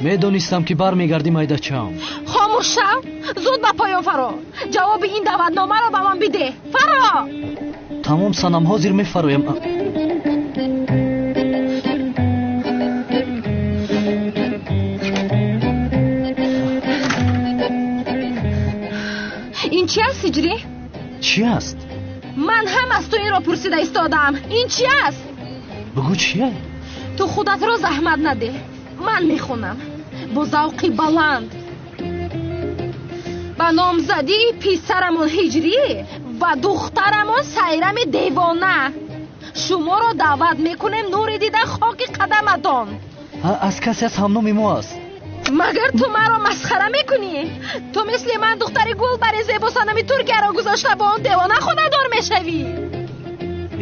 [SPEAKER 6] Медонистам, ки бармегардӣ, майдачам.
[SPEAKER 4] Хомӯш шав, зуд ба поён фаро. Ҷавоби ин даъватномаро ба ман бидеҳ. Фаро!
[SPEAKER 6] Тамом, Санам, ҳозир мефароям.
[SPEAKER 4] Ҳиҷрӣ?
[SPEAKER 6] Чӣ аст?
[SPEAKER 4] Ман ҳам аз ту инро пурсида истодам. Ин чӣ аст?
[SPEAKER 6] Бигӯ чия?
[SPEAKER 4] Ту худатро заҳмат надеҳ. Ман мехонам бо завқи баланд. Ба номзадии писарамон Ҳиҷрӣ ва духтарамон Сайрами девона шуморо даъват мекунем, нури дида хоки қадаматон.
[SPEAKER 6] Аз касе аз ҳамноми мо аст.
[SPEAKER 4] Магар ту маро масхара мекунӣ? Ту мисли ман духтари гулбари зебосанами Туркияро гузошта бо он девона хонадор мешавӣ.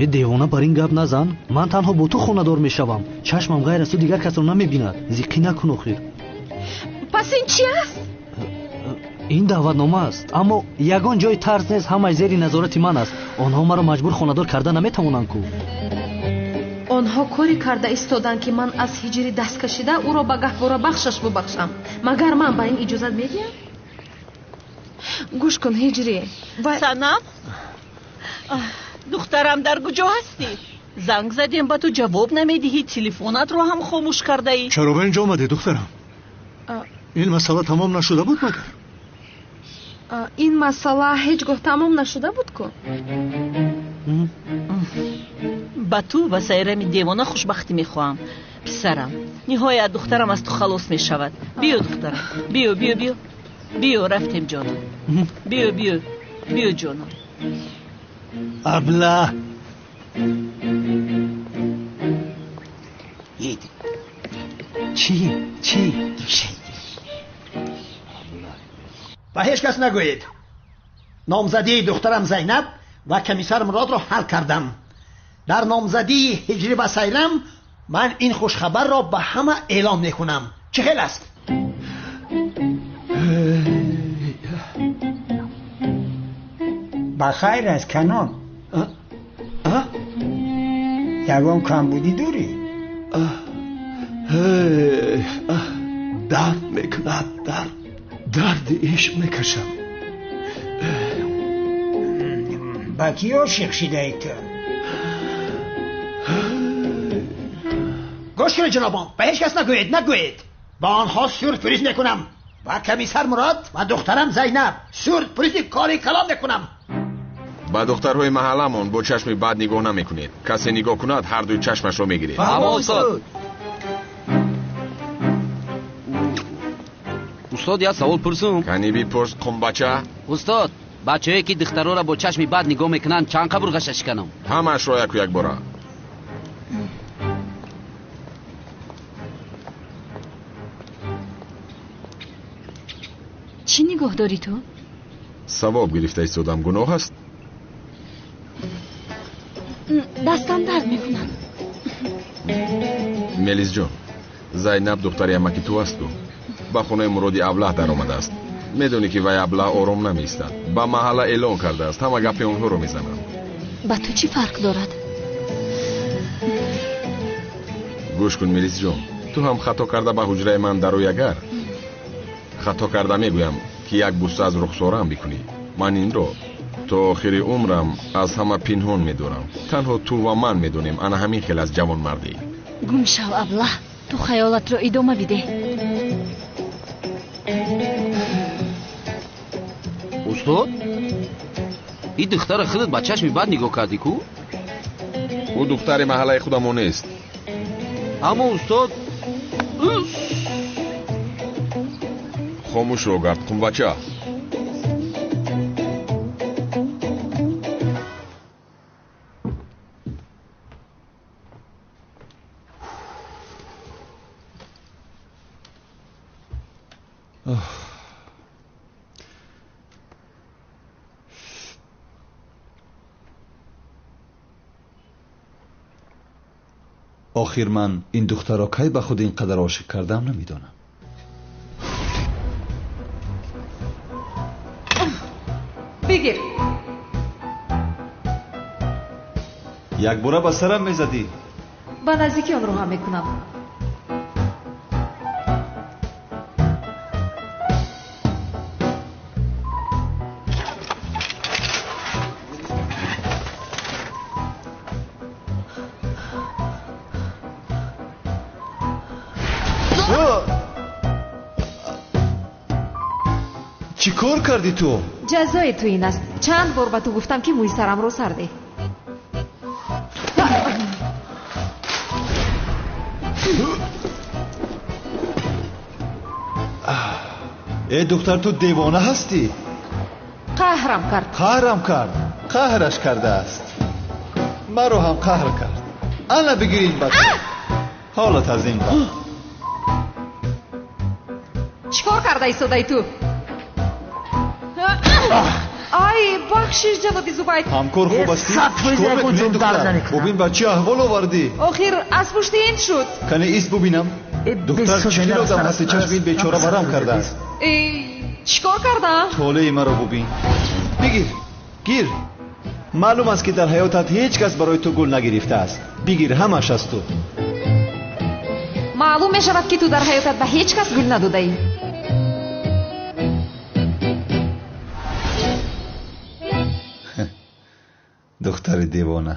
[SPEAKER 6] Э девона, бар ин гап назан. Ман танҳо бо ту хонадор мешавам. Чашмам ғайр аз ту дигар касро намебинад. Зиқӣ накун охир.
[SPEAKER 4] Пас ин чи аст?
[SPEAKER 6] Ин даъватнома аст, аммо ягон ҷои тарс нест. Ҳамаи зери назорати ман аст. Онҳо маро маҷбур хонадор карда наметавонанд ку.
[SPEAKER 4] Онҳо коре карда истоданд, ки ман аз Ҳиҷрӣ даст кашида ӯро ба гаҳворабахшаш бубахшам. Магар ман ба ин иҷозат медиҳам? Гӯш кун, Ҳиҷрӣ.
[SPEAKER 11] Санам, духтарам, дар куҷо ҳастӣ? Занг задем, ба ту ҷавоб намедиҳӣ, телефонатро ҳам хомӯш кардаӣ.
[SPEAKER 13] Чаро ба инҷо омадӣ, духтарам? Ин масъала тамом нашуда буд магар?
[SPEAKER 4] Ин масъала ҳеҷ гоҳ тамом нашуда буд ку.
[SPEAKER 11] Ба ту ва Сайрами девона хушбахтӣ мехоҳам, писарам. Ниҳоят духтарам аз ту халос мешавад. Биё, духтарам, биё, биё, биё, биё, рафтем ҷонам. Биё, биё, биё ҷонам.
[SPEAKER 13] Абла.
[SPEAKER 6] Чӣ? Чӣ?
[SPEAKER 10] Ба ҳеҷ кас нагӯед. Номзадии духтарам Зайнаб ва комиссар Муродро ҳал кардам. Дар номзадии Ҳиҷрӣ ва Сайрам ман ин хушхабарро ба ҳама эълон мекунам. Чӣ хел аст?
[SPEAKER 7] Ба хайр аст, Канон. Ягон камбудӣ дорӣ?
[SPEAKER 13] Дард мекунад, дард. Дарди ишқ мекашам.
[SPEAKER 7] Ба кӣ ошиқ шидаӣ ту?
[SPEAKER 10] Гӯш кунед, ҷанобон, ба ҳеҷ кас нагӯед, нагӯед. Ба онҳо сюрприз мекунам. Ба комиссар Мурод ва духтарам Зайнаб сюрпризи кори калон мекунам.
[SPEAKER 9] Ба духтарҳои маҳалламон бо чашми бад нигоҳ намекунед. Касе нигоҳ кунад, ҳар дуи чашмашро мегиред.
[SPEAKER 20] Фаҳмо, устод. Устод, як савол пурсум.
[SPEAKER 9] Кани бипурс, қумбача.
[SPEAKER 20] Устод, бачаҳое ки духтарора бо чашми бад нигоҳ мекунанд, чанд қабурғаша шиканам?
[SPEAKER 9] Ҳамаашро яку якбора.
[SPEAKER 15] Чӣ нигоҳ дорӣ ту?
[SPEAKER 9] Савоб гирифта истодам, гуноҳ аст?
[SPEAKER 15] Дастам дард мекунад.
[SPEAKER 9] Мелисҷон, Зайнаб духтари амаки ту асту. Ба хонаи Муроди аблаҳ даромадааст. Медонӣ ки вай аблаҳ ором намеистад. Ба маҳалла эълон кардааст, ҳама гапи онҳоро мезананд.
[SPEAKER 15] Ба ту чӣ фарқ дорад?
[SPEAKER 9] Гӯш кун, Мелисҷон, ту ҳам хато карда ба ҳуҷраи ман дарои. Агар хато карда мегӯям, ки як буса аз рухсораам бикунӣ, ман инро то охири умрам аз ҳама пинҳон медорам. Танҳо ту ва ман медонем. Ана ҳамин хел аз ҷавонмардӣ.
[SPEAKER 15] Гум шав, аблаҳ. Ту хаёлатро идома бидеҳ.
[SPEAKER 20] Устод, ин духтара худат ба чашми бад нигоҳ кардӣ ку?
[SPEAKER 9] Ӯ духтари маҳаллаи худамон нест.
[SPEAKER 20] Аммо устод,
[SPEAKER 9] хомӯшро гард, қумбача.
[SPEAKER 2] Охир ман ин духтарро кай ба худ ин қадар ошиқ кардам намедонам.
[SPEAKER 19] Бигир.
[SPEAKER 2] Якбора ба сарам мезадӣ.
[SPEAKER 19] Ба наздикӣ онро ҳам мекунам.
[SPEAKER 2] Чӣ Чӣ кор кардӣ ту?
[SPEAKER 19] Ҷазои ту ин аст. Чанд бор ба ту гуфтам, ки мӯи сарамро сар деҳ.
[SPEAKER 2] Э духтар, ту девона ҳастӣ?
[SPEAKER 19] Қаҳрам кард.
[SPEAKER 2] Қаҳрам кард. Қаҳраш кардааст. Маро ҳам қаҳр кард. Ана бигир ин бача. Ҳолат аз ин бад.
[SPEAKER 19] Чӣ кор карда истодаи ту? Ай, бахшиш, ҷаноби Зубайд.
[SPEAKER 2] Ҳамкор хуб астӣ? Чӣ кор мекунӣ, духтар? Бубин, ба чӣ аҳвол овардӣ?
[SPEAKER 19] Охир аз пушти ин шуд.
[SPEAKER 2] Кане ист бубинам. Духтар, чӣ хел одам ҳастӣ? Чашми ин бечора варам кардааст.
[SPEAKER 19] Чӣ кор кардам?
[SPEAKER 2] Толеи маро бубин. Бигир, гир. Маълум аст, ки дар ҳаётат ҳеҷ кас барои ту гул нагирифтааст. Бигир, ҳамаш аз ту.
[SPEAKER 19] Маълум мешавад, ки ту дар ҳаётат ба ҳеҷ кас гул надодаӣ.
[SPEAKER 2] Духтари девона.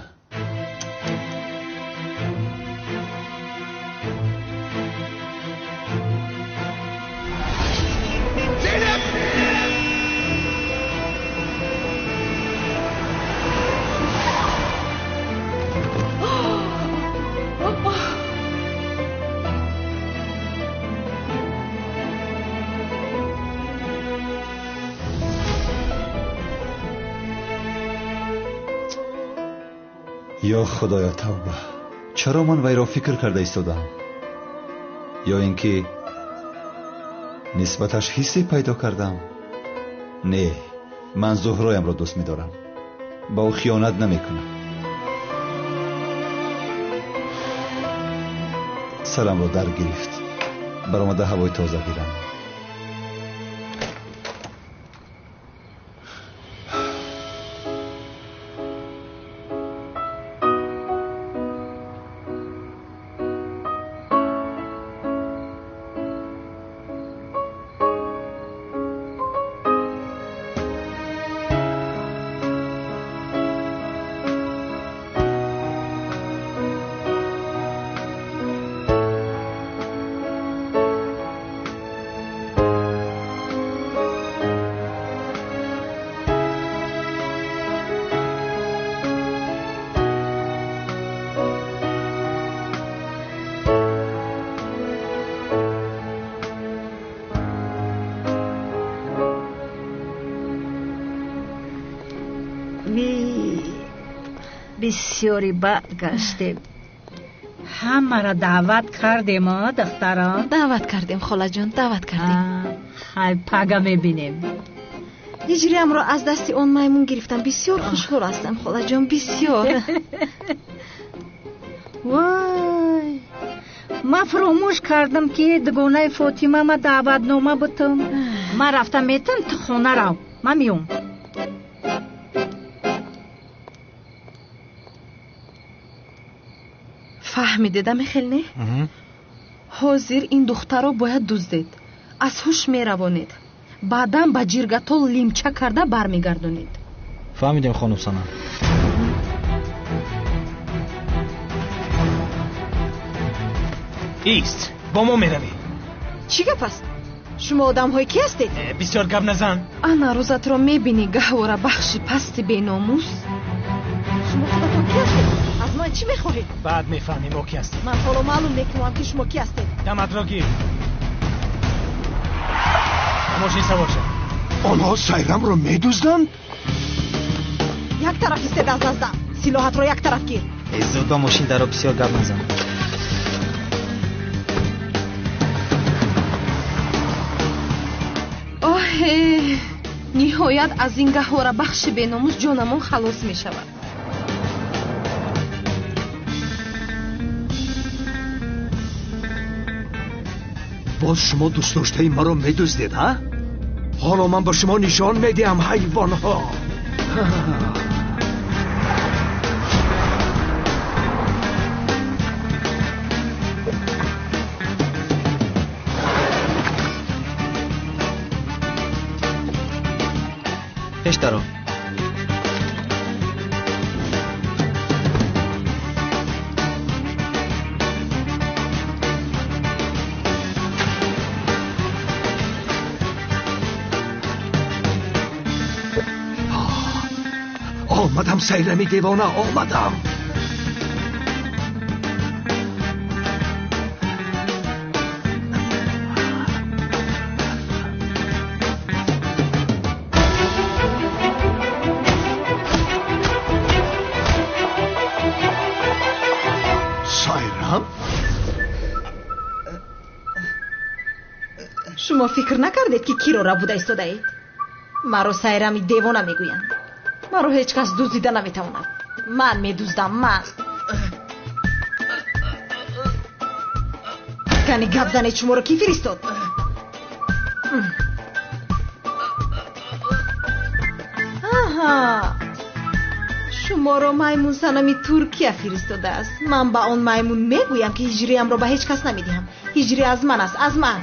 [SPEAKER 2] Ё худоё, тавба, чаро ман вайро фикр карда истодам? Ё ин ки нисбаташ ҳиссе пайдо кардам? Не, ман Зуҳроямро дӯст медорам, ба ӯ хиёнат намекунам. Сарамро дар гирифт, баромада ҳавои тоза гирам.
[SPEAKER 8] Бисёри бад гаштем. Ҳамаро даъват кардем, духтарон?
[SPEAKER 16] Даъват кардем, холаҷон, даъват кардем.
[SPEAKER 8] Хай, пага мебинем.
[SPEAKER 3] Ҳиҷриямро аз дасти он маймун гирифтам. Бисёр хушҳол ҳастам, холаҷон, бисёр.
[SPEAKER 8] Вой, ман фуромӯш кардам, ки дугонаи Фотима ма даъватнома бутам. Ман рафта метам, ту хона рав, ман меом.
[SPEAKER 4] Фаҳмидеда, мехел, не? Ҳозир ин духтарро бояд дуздед, аз ҳуш меравонед, баъдан ба ҷиргатол лимча карда бармегардонед.
[SPEAKER 12] Фаҳмидем, хонум Санам.
[SPEAKER 21] Ист, бо мо меравӣ.
[SPEAKER 3] Чӣ гап аст? Шумо одамҳои кӣ ҳастед?
[SPEAKER 21] Бисёр гап назан.
[SPEAKER 4] Ана рӯзатро мебинӣ, гаҳвора бахши пасти беномус.
[SPEAKER 3] Шумо худатон кӣ ҳастед? Аз ман чӣ мехоҳед?
[SPEAKER 21] Баъд мефаҳмем мо кӣ ҳастем.
[SPEAKER 3] Ман ҳоло маълум мекунам, ки шумо кӣ ҳастед.
[SPEAKER 21] Даматро гир. Мошин савор шав.
[SPEAKER 13] Онҳо Сайрамро медузданд?
[SPEAKER 3] Як тараф истед аз наздам. Силоҳатро як тараф гир.
[SPEAKER 12] Зуд ба мошин даро, бисёр гап назан.
[SPEAKER 4] Оҳе, ниҳоят аз ин гаҳвора бахши беномус ҷонамон халос мешавад.
[SPEAKER 13] Боз шумо дӯстдоштаи маро медуздед, ҳа? Ҳоло ман ба шумо нишон медиҳам, ҳайвонҳо.
[SPEAKER 12] Пеш даро.
[SPEAKER 13] Омадам, Сайрами девона, омадам. Сайрам?
[SPEAKER 3] Шумо фикр накардед, ки киро рабуда истодаед? Маро Сайрами девона мегӯянд. Маро ҳеҷ кас дуздида наметавонад. Ман медуздам, ман. Кани гап занед, шуморо кӣ фиристод? Аҳа, шуморо маймун Санами Туркия фиристодааст. Ман ба он маймун мегӯям, ки ҳиҷриямро ба ҳеҷ кас намедиҳам. Ҳиҷри аз ман аст, аз ман.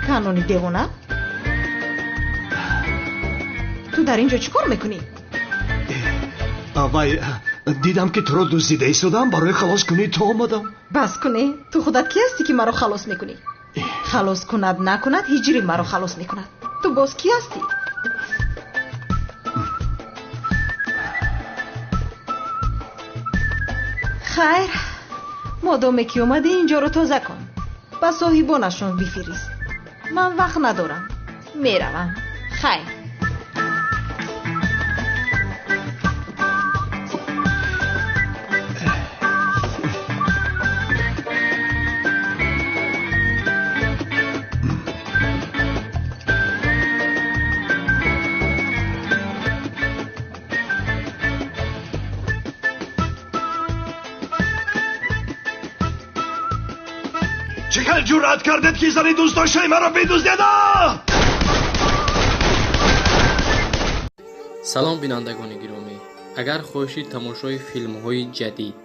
[SPEAKER 3] Канони девона, ту дар ин ҷо чӣ кор мекунӣ?
[SPEAKER 13] Вай, дидам, ки туро дуздида истодам, барои халос кунӣ ту омадам.
[SPEAKER 3] Бас кунӣ, ту худат кӣ ҳастӣ, ки маро халос мекунӣ? Халос кунад накунад, ҳиҷри маро халос мекунад. Ту боз кӣ ҳастӣ? Хайр, модоме ки омадӣ, ин ҷоро тоза кун, ба соҳибонашон бифирист. Ман вақт надорам, меравам. Хайр.
[SPEAKER 13] Чӣ хел ҷуръат кардед, ки зани дӯстдоштаи маро бидуздеда?
[SPEAKER 14] Салом, бинандагони гиромӣ! Агар хоҳиши тамошои филмҳои ҷадид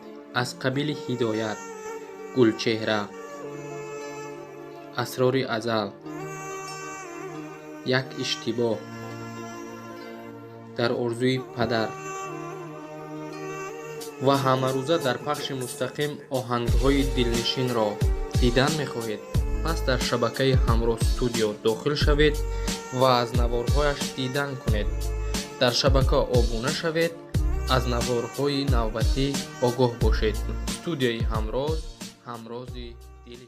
[SPEAKER 14] аз қабили Ҳидоят, Гулчеҳра, Асрори азал, Як иштибоҳ, Дар орзуи падар ва ҳамарӯза дар пахши мустақим оҳангҳои дилнишинро дидан мехоҳед, пас дар шабакаи Ҳамроҳ Студио дохил шавед ва аз наворҳояш дидан кунед. Дар шабака обуна шавед, аз наворҳои навбатӣ огоҳ бошед. Студияи Ҳамроз, ҳамрози дили.